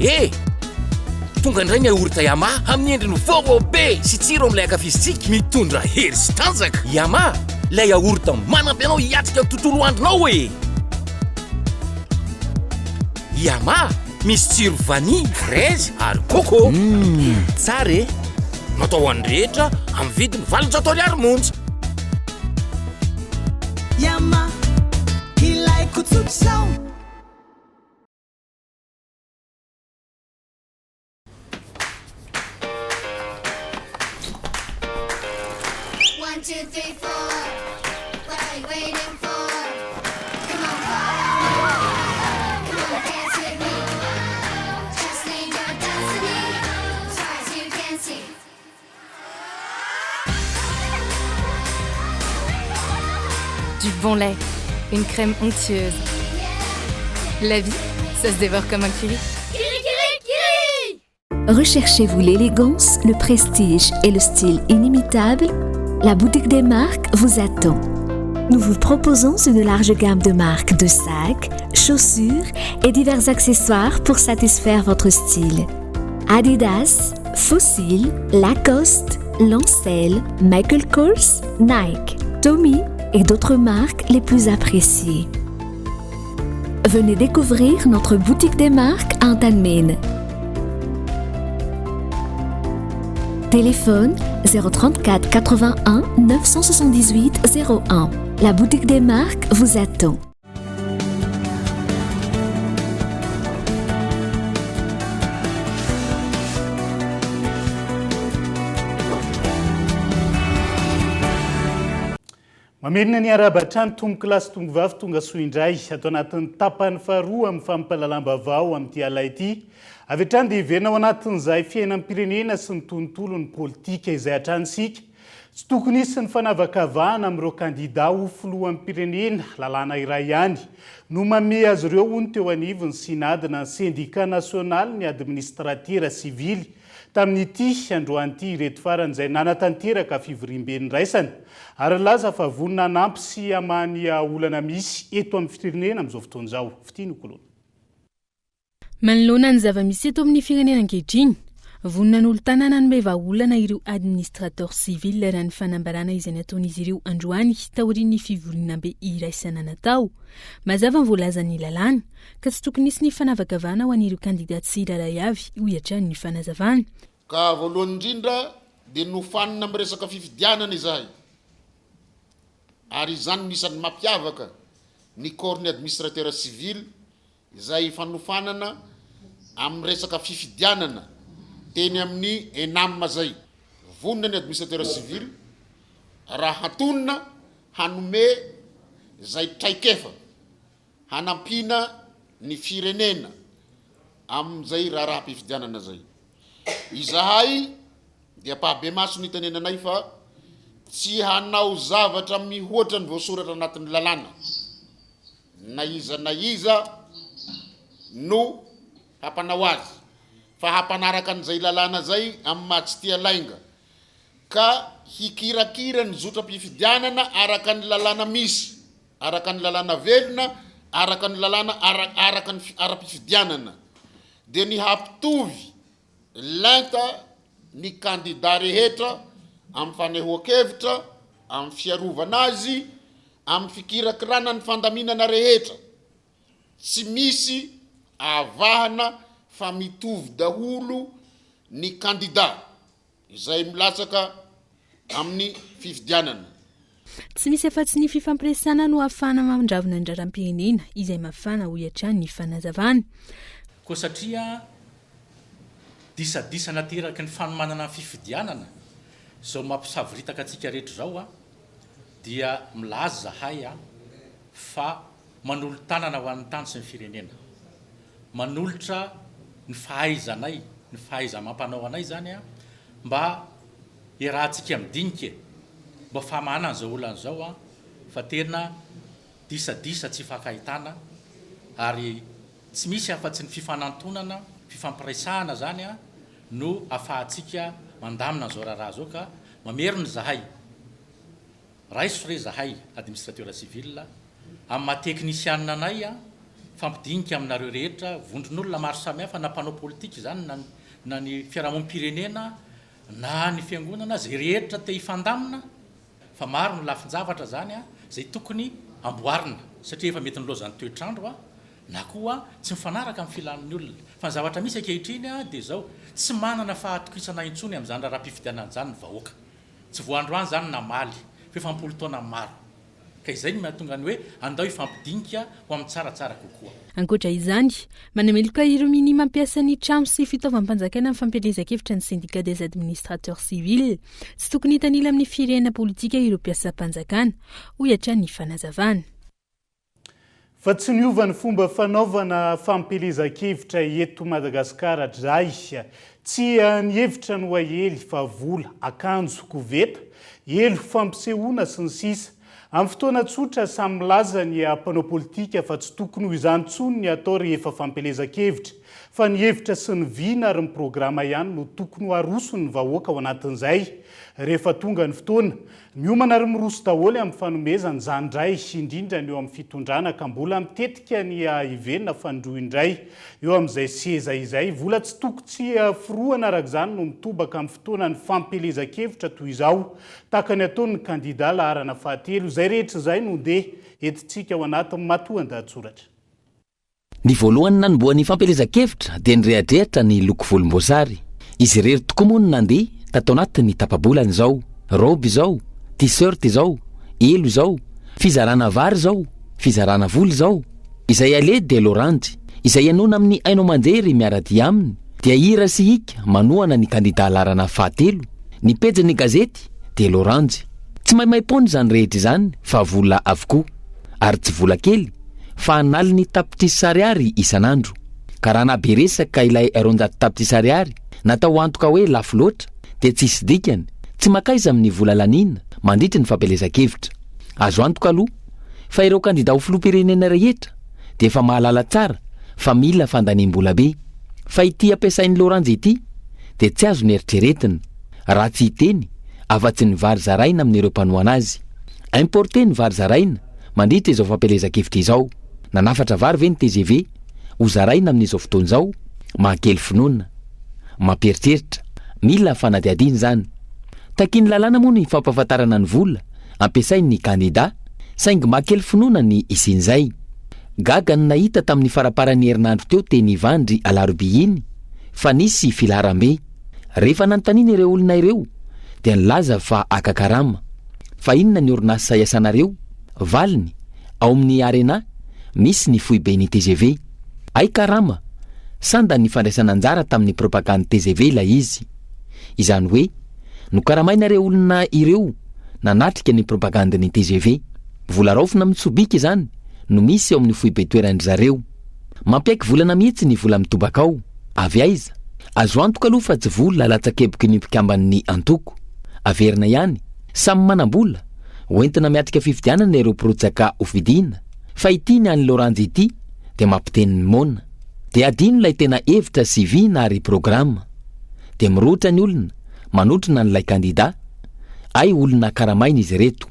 Eh! Tonga indray ny yaourt Yama amin'ny endriny vaovao be sy tsiro amin'ilay ankafizintsika. Mitondra hery sy tanjaka. Yama, ilay yaourt manampy anao hiatrika ny tontolo andronao e! Yama, misy tsiro vanille, fraise ary coco. Mmh, tsara e! Natao ho an'ny rehetra amin'ny vidiny 800 ariary monja. Yama, ilaiko tsotr'izao. One, two, three, four. What are you waiting for? Come on, follow me. Come on, dance with me. Just name your destiny. As far as you can see. Du bon lait, une crème onctueuse. La vie, ça se dévore comme un curry. Recherchez-vous l'élégance, le prestige et le style inimitable La boutique des marques vous attend. Nous vous proposons une large gamme de marques de sacs, chaussures et divers accessoires pour satisfaire votre style. Adidas, Fossil, Lacoste, Lancel, Michael Kors, Nike, Tommy et d'autres marques les plus appréciées. Venez découvrir notre boutique des marques à Antanmene. Téléphone 034 81 978 01. La boutique des marques vous attend. Mamerina ny arahaba hatrany tompokolahy sy tompokovavy tonga soa indray ato anatin'ny tapany faharoa amin'ny fampahalalam-baovao amin'ity alina ity. Avy hatrany dia hiverina ao anatin'izay fiainam-pirenena sy ny tontolon'ny politika izay hatrany isika. Tsy tokony hisy ny fanavakavahana amin'ireo kandida ho filoham-pirenena, lalàna iray ihany no mamehy azy ireo hoy ny teo anivon'ny Synad na ny Sendika nasionalin'ny administratera sivily tamin'ity androany ity ireto farany izay nanatanteraka fivoriambe niraisana ary nilaza fa vonona hanampy sy hamaha ny olana misy eto amin'ny firenena amin'izao fotoana izao. Fitia Nokoloana. Manoloana ny zava-misy eto amin'ny firenena ankehitriny, Vonona hanolo-tanana hanome vahaolana ireo administrateurs civils raha ny fanambarana izay nataon'izy ireo androany taorian'ny fivoriambe iraisana natao. Mazava ny voalazan'ny lalàna ka tsy tokony hisy ny fanavakavahana ho an'ireo kandida tsirairay avy, hoy hatrany ny fanazavana. Ka voalohany indrindra dia nofanina amin'ny resaka fifidianana izahay ary izany no isan'ny mampiavaka ny corps-n'ny administrateur civil izay fanofanana amin'ny resaka fifidianana teny amin'ny Enam izay. Vonona ny administrateur civil raha hatonina hanome izay traikefa hanampiana ny firenena amin'izay raharaham-pifidianana izay. Izahay dia ampahabemaso ny itenenanay fa tsy hanao zavatra mihoatra ny voasoratra anatin'ny lalàna. na iza na iza no hampanao azy, fa hampanaraka an'izay lalàna izay amin'ny maha tsy tia lainga, ka hikirakira ny zotram-pifidianana araka ny lalàna misy, araka ny lalàna velona, araka ny lalàna araka ny ara-pifidianana, dia ny hampitovy lenta ny kandida rehetra amin'ny fanehoan-kevitra, amin'ny fiarovana azy, Amin'ny fikirakirana ny fandaminana rehetra, tsy misy ahavahana fa mitovy daholo ny kandida izay milatsaka amin'ny fifidianana. Tsy misy afa-tsy ny fifampiresahana no ahafahana mandravona ny raharaham-pirenena izay mafana, hoy hatrany ny fanazavana. Koa satria disadisa nateraky ny fanomanana ny fifidianana izao mampisavoritaka antsika rehetra izao, dia milaza zahay a fa manolo-tanana ho an'ny tany sy ny firenena. Manolotra ny fahaizanay, ny fahaiza-mampanao anay izany a, mba hiarahantsika midinika e, mba famahana an'izao olana izao a, fa tena disadisa tsy ifankahitana ary tsy misy afa-tsy ny fifanantonana, fifampiraisahana izany a no afahantsika mandamina an'izao raharaha izao ka mamerina izahay. Raiso re zahay administrateur civil amin'ny maha teknisianina anay a, mifampidinika aminareo rehetra, vondron'olona maro samihafa na mpanao politika izany na na ny fiarahamonim-pirenena na ny fiangonana, izay rehetra te hifandamina fa maro ny lafin-javatra izany a, izay tokony amboarina satria efa mety nilaozan'ny toetr'andro a, na koa tsy mifanaraka amin'ny filan'ny olona. Fa ny zavatra misy ankehitriny a dia izao, tsy manana fahatokisana intsony amin'izany raharaham-pifidianana izany ny vahoaka. Tsy vao androany izany namaly, fa efa am-polo taona maro. Ka izay no mahatonga ny hoe andao hifampidinika ho amin'ny tsaratsara kokoa. Ankoatra izany, manameloka ireo minia mampiasa ny trano sy fitaovam-panjakana amin'ny fampielezan-kevitra ny Syndicat des administrateurs civils. Tsy tokony hitanila amin'ny firehana politika ireo mpiasam-panjakana, hoy hatrany ny fanazavana. Fa tsy niova ny fomba fanaovana fampielezan-kevitra eto Madagasikara hatrizay. Tsy ny hevitra no ahely fa vola, akanjo, koveta, elo, fampisehoana sy ny sisa Amin'ny fotoana tsotra, samy milaza ny mpanao politika fa tsy tokony ho izany intsony ny atao rehefa fampielezan-kevitra, fa ny hevitra sy ny vina ary ny programa ihany no tokony ho aroson'ny vahoaka ao anatin'izay rehefa tonga ny fotoana. Miomana ary miroso daholo amin'ny fanomezana izany indray, indrindra ny eo amin'ny fitondrana ka mbola mitetika ny hiverina fanindroa indray eo amin'izay seza izay. Vola tsy toko tsy forohana araka izany no mitobaka amin'ny fotoanan'ny fampielezan-kevitra toy izao, tahaka ny ataon'ny kandida laharana fahatelo. Izay rehetra izay no ndeha entintsika ao anatin'ny matoandahatsoratra. Ny voalohany nanombohan'ny fampielezan-kevitra dia nirehadrehatra ny loko volomboasary. Izy irery tokoa moa no nandeha tato anatin'ny tapa-bolana izao. Raoby izao, t-shirt izao, elo izao, fizarana vary izao, fizarana vola izao. Izay aleha dia loranjy. Izay henoina amin'ny haino aman-jery miara-dia aminy dia hira sy hika manohana ny kandida laharana fahatelo. Ny pejin'ny gazety dia loranjy. Tsy maimaim-poana izany rehetra izany fa vola avokoa. Ary tsy vola kely fa an'aliny tapitrisa ariary isan'andro. Ka raha naha be resaka ilay 200 tapitrisa ariary natao antoka hoe lafo loatra dia tsisy dikany, tsy makaiza amin'ny vola laniana mandritry ny fampielezan-kevitra. Azo antoka aloha fa ireo kandida ho filoham-pirenena rehetra dia efa mahalala tsara fa mila fandaniam-bola be. Fa ity ampiasain'i Loranjy ity dia tsy azo neritreretina, raha tsy hiteny afa-tsy ny vary zaraina amin'ireo mpanohana azy. Importer ny vary zaraina mandritra izao fampielezan-kevitra izao. Nanafatra vary ve ny tgv ho zaraina amin'izao fotoana izao? Mahakely finoana. Mampieritreritra. Mila fanadihadiana izany. Takian'ny lalàna moa ny fampahafantarana ny vola ampiasain'ny kandida, saingy mahakely finoana ny hisian'izay. Gaga ny nahita tamin'ny faramparan'ny herinandro teo teny Ivandry alarobia iny fa nisy filaharambe. Rehefa nanontaniana ireo olona ireo dia nilaza fa haka karama. Fa inona ny orinasa iasanareo? Valiny, Ao amin'ny Arena, misy ny foiben'ny tgv. Hay karama! Sandan'ny fandraisana anjara tamin'ny propagandy tgv ilay izy. Izany hoe, nokaramaina ireo olona ireo nanatrika ny propagandin'ny tgv. Vola raofina mitsobika izany no misy ao amin'ny foibe toeran-dry zareo. Mampiaiky volana mihitsy ny vola mitobaka ao. Avy aiza? Azo antoka aloha fa tsy vola latsakeboky ny mpikamban'ny antoko. Averina ihany, samy manam-bola, hoentina miatrika fifidianana ireo mpirotsaka hofidiana, fa ity ny an'i Loranjy ity dia mampiteny ny moana. Dia adino ilay tena hevitra sy vina ary programa. Dia mirohotra ny olona, manotrona an'ilay kandida. Hay olona karamaina izy ireto.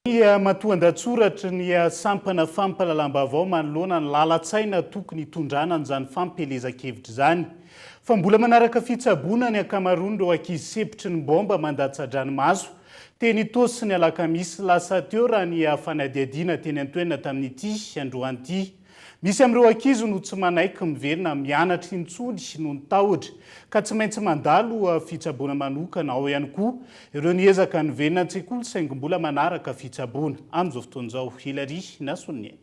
Ny matoandatsoratry ny sampana fampahalalam-baovao manoloana ny lalan-tsaina tokony hitondrana an'izany fampielezan-kevitra izany. Fa mbola manaraka fitsaboana ny ankamaroan'ireo ankizy sempotry ny baomba mandatsa-dranomaso teny Itaosy ny alakamisy lasa teo raha ny fanadihadiana teny an-toerana tamin'ity androany ity. Misy amin'ireo ankizy no tsy manaiky miverina mianatra intsony noho ny tahotra, ka tsy maintsy mandalo fitsaboana manokana. Ao ihany koa ireo niezaka niverina an-tsekoly saingy mbola manaraka fitsaboana amin'izao fotoana izao. Hilary Nasoniaina.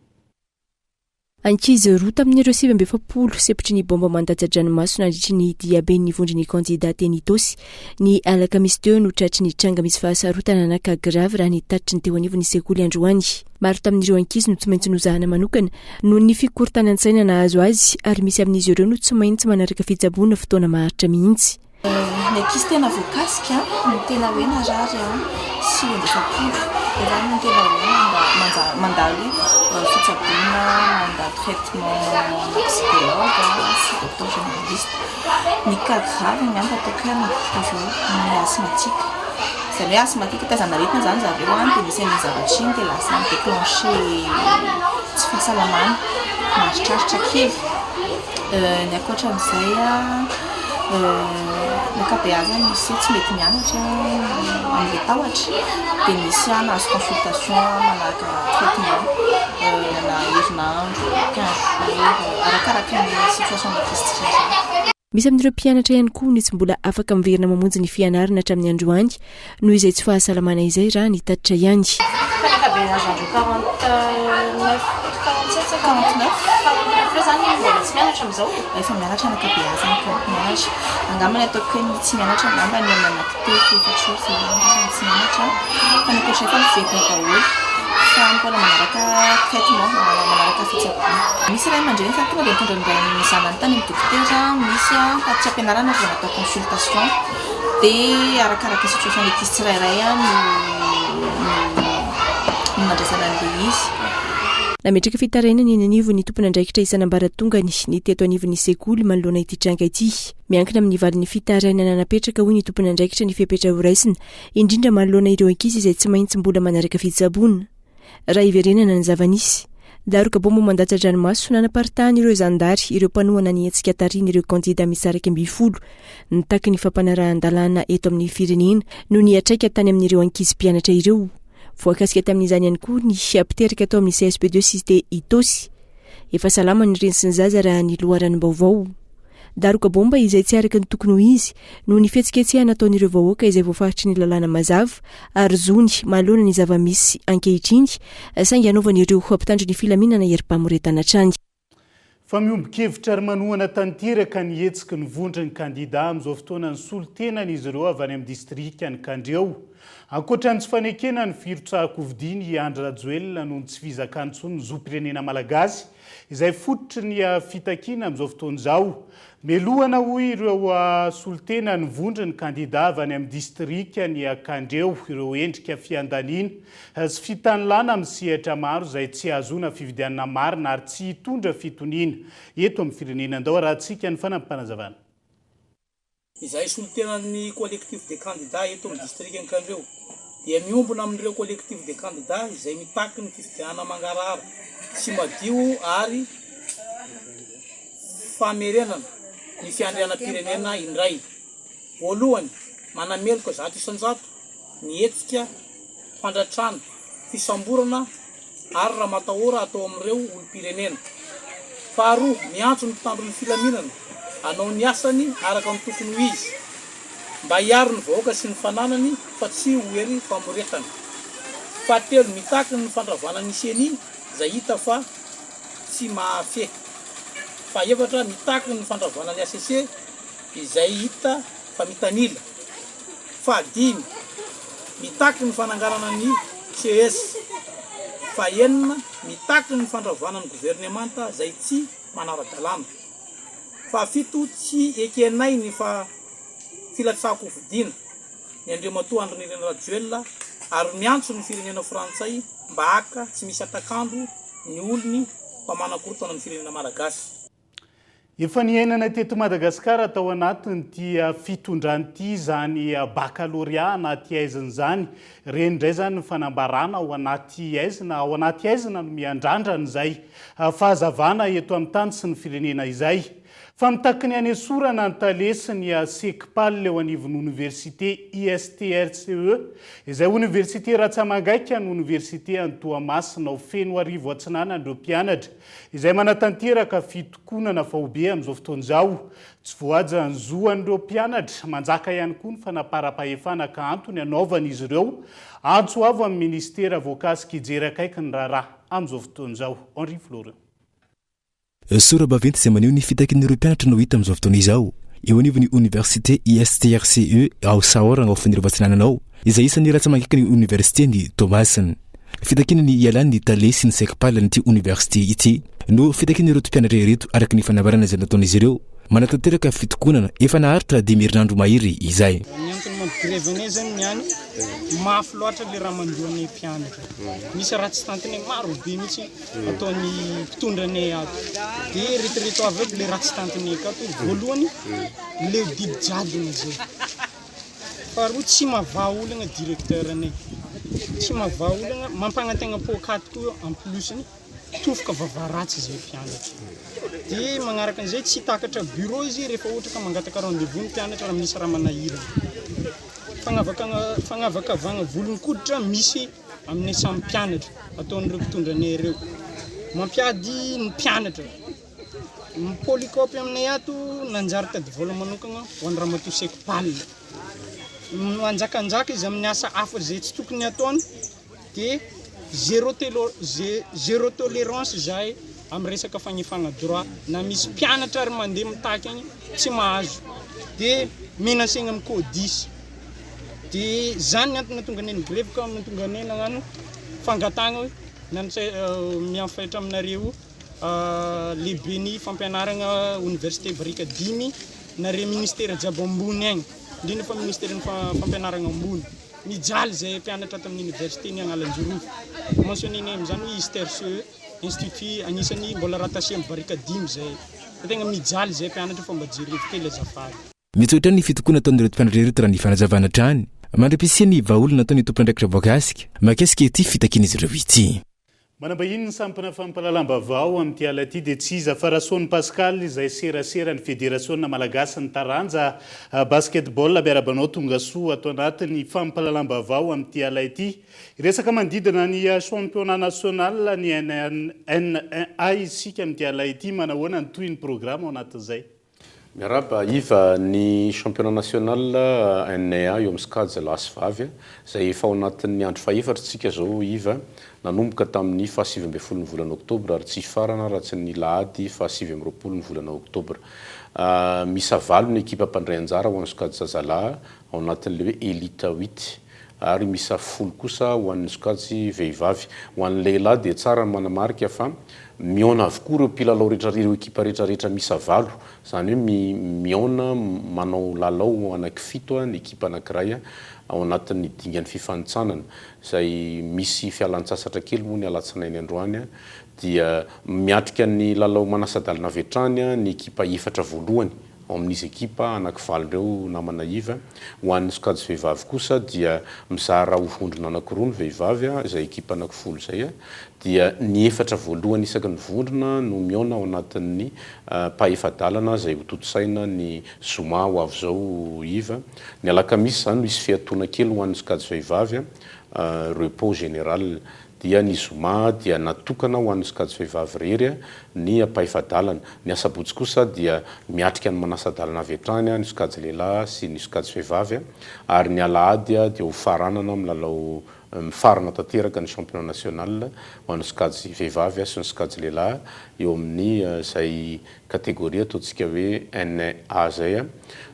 Ankizy roa tamin'ireo 49 sempotry ny baomba mandatsa-dranomaso nandritry ny diaben'ny vondron'ny kandida teny Itaosy ny alakamisy teo no tratry ny tranga misy fahasarotana na cas grave raha ny tatitry ny teo anivon'ny sekoly androany. Maro tamin'ireo ankizy no tsy maintsy nozahana manokana noho ny fikorontanan-tsaina nahazo azy ary misy amin'izy ireo no tsy maintsy manaraka fitsaboana fotoana maharitra mihitsy. Ny ankizy tena voakasika no tena hoe narary 49. Ireo izany no tena hoe mandalo fitsaboana, mandalo traitement amina psychologue sy docteur généraliste. Ny cas grave angamba ataoko hoe anakiroa eo, ny asthmatique. Izany hoe asthmatique, taizana aretina izany zareo an, dia misy an'iny zavatra iny dia lasa mi-déclencher tsy fahasalamana maharitraritra kely. Ny ankoatran'izay an, ny ankabeazany misy hoe tsy mety mianatra amin'ilay tahotra, dia misy nahazo consultation manaraka traitement na herinandro, quinze jours, arakaraka ny situation ny ankizy tsirairay. Misy amin'ireo mpianatra ihany koa ny tsy mbola afaka miverina mamonjy ny fianarana hatramin'ny androany noho izay tsy fahasalamana izay raha ny tatitra ihany. Fa ny ankabeazan'ireo 49, 47 sa 49, 49 ireo izany mbola tsy mianatra amin'izao e? Efa mianatra ny ankabeazany ka, mianatra. Angamba ny ataoko hoe ny tsy mianatra angamba ny amin'ny anankitelo, efatra eo izay angamba ny tsy mianatra. Fa ny ankoatra izay efa miverina daholo. Fa mbola manaraka traitement, manaraka fitsaboana. Misy ray aman-dreny efa tonga dia nitondra ny ray ny zanany tany amin'ny dokotera, misy taty am-pianarana vao natao consultation. Dia arakaraka ny situation ny ankizy tsirairay no no nandraisana an'ilay izy. Nametraka fitarainana eny anivon'ny tompon'andraikitra isan'ambaratongany ny teto anivon'ny sekoly manoloana ity tranga ity. Miankina amin'ny valin'ny fitarainana napetraka hoy ny tompon'andraikitra ny fepetra horaisina, indrindra manoloana ireo ankizy izay tsy maintsy mbola manaraka fitsaboana. Raha hiverenana ny zava-nisy. Daroka baomba mandatsa-dranomaso nanaparitahan'ireo zandary ireo mpanohana ny hetsika tarihin'ireo kandida miisa 11 nitaky ny fampanarahan-dalàna eto amin'ny firenena no niatraika tany amin'ireo ankizy mpianatra ireo. Voakasika tamin'izany ihany koa ny mpiteraka tao amin'ny CSB 2 Cité Itaosy. Efa salama ny reny sy ny zaza raha ny loharanom-baovao. Daroka baomba izay tsy araka ny tokony ho izy noho ny fihetsiketsehana ataon'ireo vahoaka izay voafaritry ny lalàna mazava ary zony manoloana ny zava-misy ankehitriny saingy anaovan'ireo mpitandro ny filaminana herim-pamoretana hatrany. Fa miombon-kevitra ary manohana tanteraka ny hetsiky ny vondron'ny kandida amin'izao fotoana ny solontenan'izy ireo avy any amin'ny distrikan'i Kandreho. Ankoatra ny tsy fanekena ny firotsahan-kofidiany i Andry Rajoelina noho ny tsy fizakany intsony ny zom-pirenena malagasy izay fototry ny fitakiana amin'izao fotoana izao. Melohana hoy ireo solontena ny vondron'ny kandida avy any amin'ny distrikan'i Kandreho ireo endrika fiandaniana sy fitanilana amin'ny sehatra maro izay tsy hahazoana fifidianana marina ary tsy hitondra fitoniana eto amin'ny firenena. Andao arahantsika ny fanampim-panazavana. Izahay solontenan'ny Collectif des candidats eto amin'ny distrikan'i Kandreho dia miombona amin'ireo Collectif des candidats izay mitaky ny fifidianana mangarahara sy madio ary famerenana. ny fiandrianam-pirenena indray. Voalohany, manameloka 100% ny hetsika fandratrana, fisamborana ary ramatahora atao amin'ireo olom-pirenena. Faharoa, miantso ny mpitandro ny filaminana hanao ny asany araka ny tokony ho izy, mba hiaro ny vahoaka sy ny fananany fa tsy ho hery famoretana. Fahatelo, mitaky ny fandravana ny Ceni izay hita fa tsy mahafehy. Fahaefatra, mitaky ny fandravana ny hcc izay hita fa mitanila. Fahadimy, mitaky ny fananganana ny ces. Fahenina, mitaky ny fandravana ny governemanta izay tsy manara-dalàna. Fahafito, tsy ekenay ny filatsahan-kofidina ny Andriamatoa Andry Nirina Rajoelina ary miantso ny firenena frantsay mba haka tsy misy hatak'andro ny olony fa manakorontana ny firenena malagasy. Efa niainana teto Madagasikara tao anatin'ity fitondrana ity izany bakalorea anaty aizina izany. Re indray izany ny fanambarana ao anaty aizina, ao anaty aizina no miandrandra an'izay fahazavana eto amin'ny tany sy ny firenena izay. Fa mitaky ny hanesorana ny tale sy ny SECPAL eo anivon'ny oniversite ISTRCE, izay oniversite ratsamangaika ny oniversite any Toamasina ao Fenoarivo Atsinanana ireo mpianatra. Izay manatanteraka fitokonana faobe amin'izao fotoana izao. Tsy voahaja ny zo an'ireo mpianatra, manjaka ihany koa ny fanaparam-pahefana ka antony anaovan'izy ireo antso avo amin'ny minisitera voakasika hijery akaiky ny raharaha amin'izao fotoana izao. Henri Florent. Sora-baventy izay maneho ny fitakian'ireo mpianatra no hita amin'izao fotoana izao eo anivon'ny oniversite ISTRCE ao Sahoragna ao Fanilo Atsinanana ao, izay isan'ny rantsa-mangaiky ny oniversiten'i Toamasina. Fitakiana ny hialan'ny tale sy ny SECPAL an'ity oniversite ity no fitakian'ireto mpianatra ireto araka ny fanambarana izay nataon'izy ireo. Manatanteraka fitokonana efa naharitra dimy herinandro mahery izay. Ny antony mampigrevy anay zany niany, mafy loatra le raha manjo anay mpianatra. Misy raha tsy tantinay maro be mihitsy ataon'ny mpitondra anay ato. De ireto avy aby le raha tsy tantinay akato, voalohany le didy jadona zay. Faharoa tsy mahavaha olagna directeur anay, tsy mahavaha olagna, mampagnantegna poakaty koa en plus-ny, tofoka vava ratsy zay mpianatra. De magnaraka an'izay tsy takatra bureau izy rehefa ohatra ka mangataka rendez-vous ny mpianatra raha misy raha manahirana. Fagnavakagna fagnavakavagna volon-koditra misy aminay samy mpianatra ataon'ireo mpitondra anay ireo. Mampiady ny mpianatra. Ny polycope aminay ato nanjary tady vola manokagna ho an'i ramatoa Sekpal. Manjakanjaka izy amin'ny asa hafa izay tsy tokony hataony de zéro telo- ze- zéro tolérance izahay amin'ny resaka fagnefagna droit na misy mpianatra ary mandeha mitaky agny tsy mahazo de menacegna amin'ny codis de zany ny antony nahatonga anay nigrevy ka nahatonga anay nagnano fangatahagna hoe nanotse- mianfaitra aminareo lehiben'ny fampianaragna oniversite Barikadimy nare ministera jiaby ambony agny indrindra fa ministeran'ny fampianaragna ambony mijaly zay mpianatra ato amin'ny université ny Analanjirofo mentionner-nay amin'izany hoe ISTRCE institut agnisan'ny mbola rattaché amin'ny Barikadimy zay fa tegna mijaly zay mpianatra fa mba jerevo kely azafady. Mitsotra ny fitokoana ataon'ireto mpianatra ireto raha ny fanazavana hatrany mandra-pisian'ny vahaolana ataon'ny tompon'andraikitra voakasika mahakasika ity fitakian'izy ireo ity. Manambahiny ny sampana fampahalalam-baovao amin'ity alina ity dia tsy iza fa Rasoany Pascal izay seraseran'ny Federasiona Malagasy ny taranja Basketball. Miarahaba anao tongasoa ato anatin'ny fampahalalam-baovao amin'ity alina ity. Hiresaka manodidina ny championnat national ny N1A isika amin'ity alina ity. Manahoana ny tohin'ny programa ao anatin'izay? Miarahaba Yves, ny championnat national NA eo amin'ny sokajy lahy sy vavy izay efa ao anatin'ny andro fahefatra isika izao Yves, nanomboka tamin'ny faha 19 ny volana oktobra ary tsy hifarana raha tsy ny lahady faha 29 ny volana oktobra. Miisa valo ny ekipa mpandray anjara ho an'ny sokajy zazalahy ao anatin'ilay hoe Elite huit ary miisa folo kosa ho an'ny sokajy vehivavy. Ho an'ny lehilahy dia tsara ny manamarika fa Mihaona avokoa ireo mpilalao rehetra ireo ekipa rehetra rehetra miisa valo, izany hoe mihaona manao lalao anankifito ny ekipa anankiray ao anatin'ny dingan'ny fifanintsanana, izay misy fialantsasatra kely moa ny alatsinainy androany, dia miatrika ny lalao manasa-dalana avy hatrany ny ekipa efatra voalohany. ao amin'izy ekipa anakivalo ireo namana Yves. Ho an'ny sokajy vehivavy kosa dia mizara ho vondrona anakiroa ny vehivavy, izay ekipa anakifolo izay, dia ny efatra voalohany isaky ny vondrona no mihaona ao anatin'ny mpahefa-dalana izay hotontosaina ny zoma ho avy izao Yves. Ny alakamisy izany no hisy fiatoana kely ho an'ny sokajy vehivavy, repos général. Dia ny zoma dia natokana ho an'ny sokajy vehivavy irery ny ampahefa-dalana. Ny asabotsy kosa dia miatrika ny manasa-dalana avy hatrany ny sokajy lehilahy sy ny sokajy vehivavy ary ny alahady dia ho faranana amin'ny lalao mifarana tanteraka ny championnat national ho an'ny sokajy vehivavy sy ny sokajy lehilahy eo amin'ny izay Catégorie ataontsika hoe NA zay a.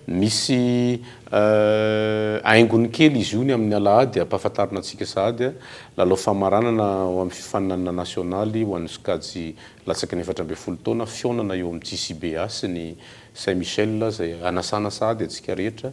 Misy haingony kely izy io ny amin'ny alahady ampahafantarina antsika sahady a. Lalao famaranana ho amin'ny fifaninanana nasionaly ho an'ny sokajy latsaky ny 14 taona, fihaonana eo amin'ny JCBA sy ny Saint Michel izay hanasana sahady antsika rehetra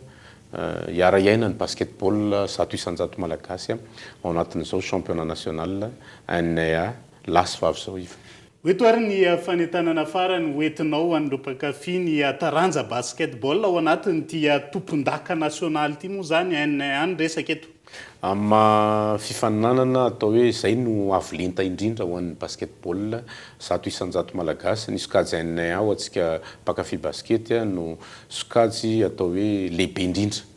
hiara-hiaina ny basketball 100% malagasy ao anatin'izao championnat national NA lahy sy vavy izao Yves. Ho eto ary ny fanentanana farany ho entinao ho an'ireo mpankafy ny taranja basketball ao anatin'ity tompondaka nasionaly ity moa izany NA ny resaka eto. Amin'ny maha fifaninanana atao hoe izay no avo lenta indrindra ho an'ny basketball 100% malagasy, ny sokajy NA ho antsika mpankafy basikety no sokajy atao hoe lehibe indrindra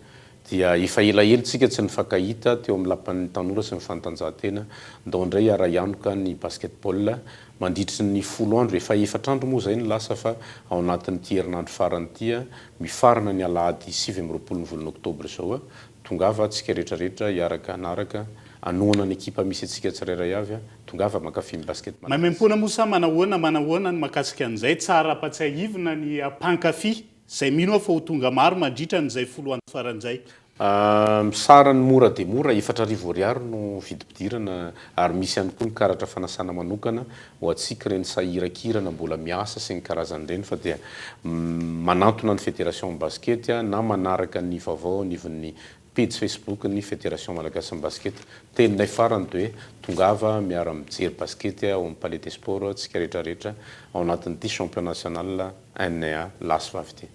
Dia efa elaela tsika tsy nifankahita teo amin'ny lapan'ny tanora sy ny fanatanjahantena. Ndao indray hiara-hianoka ny basketball mandritry ny folo andro. Efa efatra andro moa izay no lasa fa ao anatin'ity herinandro farany ity, mifarana ny alahady 29 ny volana oktobra izao. Tongava tsika rehetra rehetra hiaraka hanaraka, hanohana ny ekipa misy antsika tsirairay avy. Tongava mankafy ny basket malagasy. Maimaimpoana moa sa manahoana manahoana ny makasika an'izay? Tsara ampatsiahivina ny mpankafy Izay mino aho fa ho tonga maro mandritra an'izay folo andro farany izay. Misara ny mora dia mora, 4000 ariary no vidim-pidirana ary misy ihany koa ny karatra fanasana manokana ho antsika ireny sahirankirana mbola miasa sy ny karazany ireny fa dia manantona ny Federation basikety na manaraka ny vaovao anivon'ny pejy Facebook ny Federation Malagasin'ny Basikety. Teninay farany dia hoe tongava miara mijery basikety ao amin'ny Palais des Sports tsika rehetra rehetra ao anatin'ity championnat national NA lahy sy vavy ity.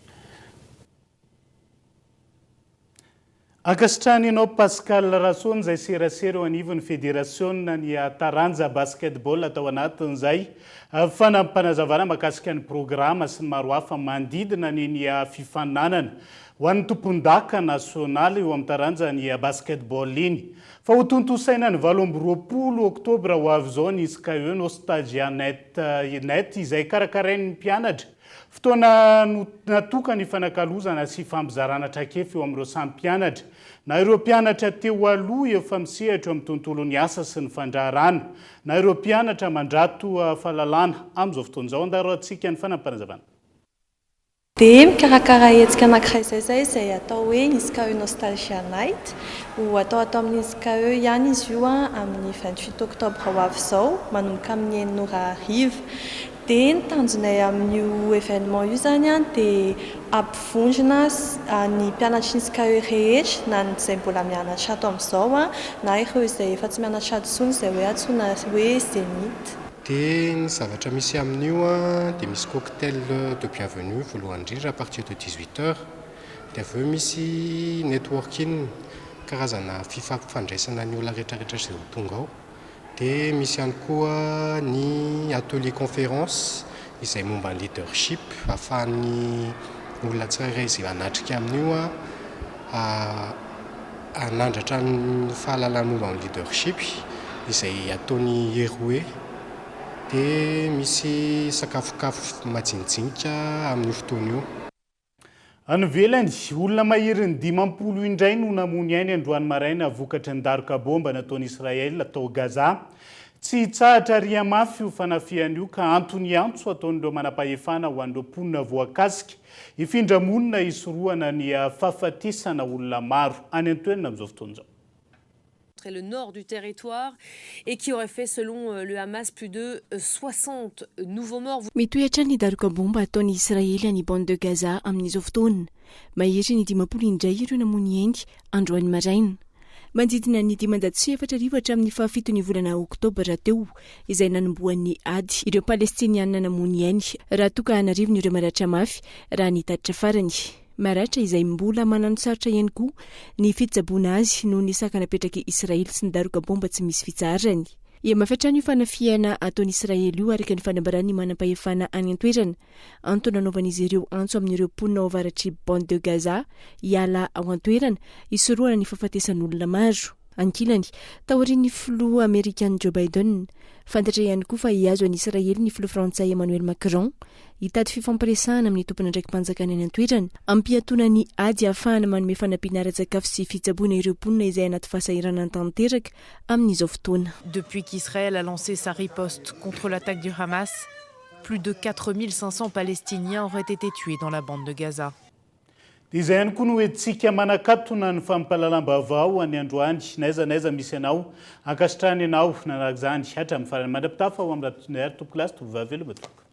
Ankasitrahana ianao Pascal Rason izay serasera eo anivon'ny federasiona ny taranja basketball tao anatin'izay fanampanazavana mahakasika ny programa sy ny maro hafa manodidina ny ny fifaninanana ho an'ny tompondaka nasionaly eo amin'ny taranja ny basketball iny. Fa ho tontosaina ny 28 oktobra ho avy izao ny SKE Nostalgia Net Net izay karakarain'ny mpianatra. Fotoana natokana hifanakalozana sy hifampizarana traikefa eo amin'ireo samy mpianatra, na ireo mpianatra teo aloha efa misehatra eo amin'ny tontolon'ny asa sy ny fandraharahana, na ireo mpianatra mandrato fahalalana amin'izao fotoana izao. Andaroantsika ny fanampinazavana. Dia mikarakara hetsika anankiray izay izahay izay atao hoe INSCAE Nostalgia Night. Ho atao ato amin'ny INSCAE ihany izy io amin'ny 28 octobre ho avy izao, manomboka amin'ny enina ora hariva. Dia ny tanjonay amin'io événement io izany dia hampivondrona ny mpianatry ny INSCAE rehetra, na ny izay mbola mianatra ato amin'izao na ireo izay efa tsy mianatra ato intsony izay hoe antsoina hoe Zenith. Dia ny zavatra misy amin'io dia misy cocktail de bienvenue voalohany indrindra à partir de 18 heures, dia avy eo misy networking, karazana fifampifandraisana ny olona rehetrarehetra izay ho tonga ao, dia misy ihany koa ny atelier conférence izay momba ny leadership ahafahan'ny olona tsirairay izay hanatrika amin'io hanandratra ny fahalalany momba ny leadership izay ataon'i Heroe dia misy sakafokafo majinijinika amin'io fotoana io. Any ivelany, olona maherin'ny 50 indray no namoy ny ainy androany maraina vokatry ny daroka baomba nataon'i Israel tao Gaza. Tsy hitsahatra ary hihamafy io fanafihana io ka antony antso ataon'ireo manam-pahefana ho an'ireo mponina voakasika hifindra monina hisorohana ny fahafatesana olona maro any an-toerana amin'izao fotoana izao. et le nord du territoire et qui aurait fait selon euh, le Hamas plus de 60 euh, nouveaux morts. Mitohy hatrany ny daroka bomba ataon'i Israely any Bande de Gaza amin'izao fotoana. Mahery ny 50 indray ireo namoy ny ainy androany maraina. Manodidina ny 45 hatramin'ny fahafiton'ny volana oktobra teo, izay nanombohan'ny ady, ireo Palestiniana namoy ny ainy, raha toa ka an'arivony ireo maratra mafy, raha ny tatitra farany. Maratra izay mbola mananosarotra ihany koa ny fitsaboana azy noho ny sakana apetrak'i Israely sy ny daroka baomba tsy misy fitsaharany. Hihamafy hatrany io fanafihana ataon'i Israely io, araka ny fanambaran'ny manampahefana any an-toerana. Antony nanaovan'izy ireo antso amin'ireo mponina ao avaratr'i Bande de Gaza hiala ao an-toerana, hisorohana ny fahafatesan'olona maro. Ankilany, taorian'ny filoha amerikana Joe Biden, fantatra ihany koa fa hihazo an'i Israely ny filoha frantsay Emmanuel Macron, hitady fifampiresahana amin'ny tompon'andraiki-panjakana any an-toerana, hampiatoana ny ady hahafahana manome fanampiana ara-tsakafo sy fitsaboana ireo mponina izay anaty fahasahiranana tanteraka amin'izao fotoana. Depuis qu'Israël a lancé sa riposte contre l'attaque du Hamas, plus de 4500 Palestiniens auraient été tués dans la bande de Gaza. Dia izay ihany koa no entintsika manakatona ny fampahalalam-baovao an'ny androany. Na aiza na aiza misy anao, ankasitrahana ianao nanaraka izany hatramin'ny farany. Mandra-pitafa ho amin'ny rahampitso indray ary tompokolahy sy tovovavy veloma tompoko.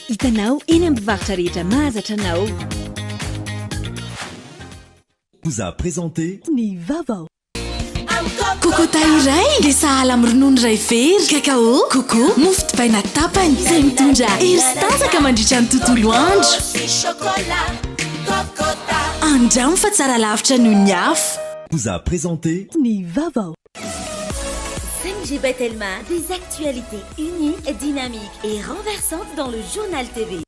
Hitanao eny amin'ny mpivarotra rehetra mahazatra anao. Vous a présenté. Ny vaovao. Kokota iray dia sahala amin'ny ronono iray vera, cacao, coco, mofo dipaina tapany, izay mitondra hery sy tanjaka mandritra ny tontolo andro. Andramo fa tsara lavitra noho ny hafa. Vous a présenté. Ny vaovao. 5G by Telma, des actualités uniques, dynamiques et renversantes dans le journal TV.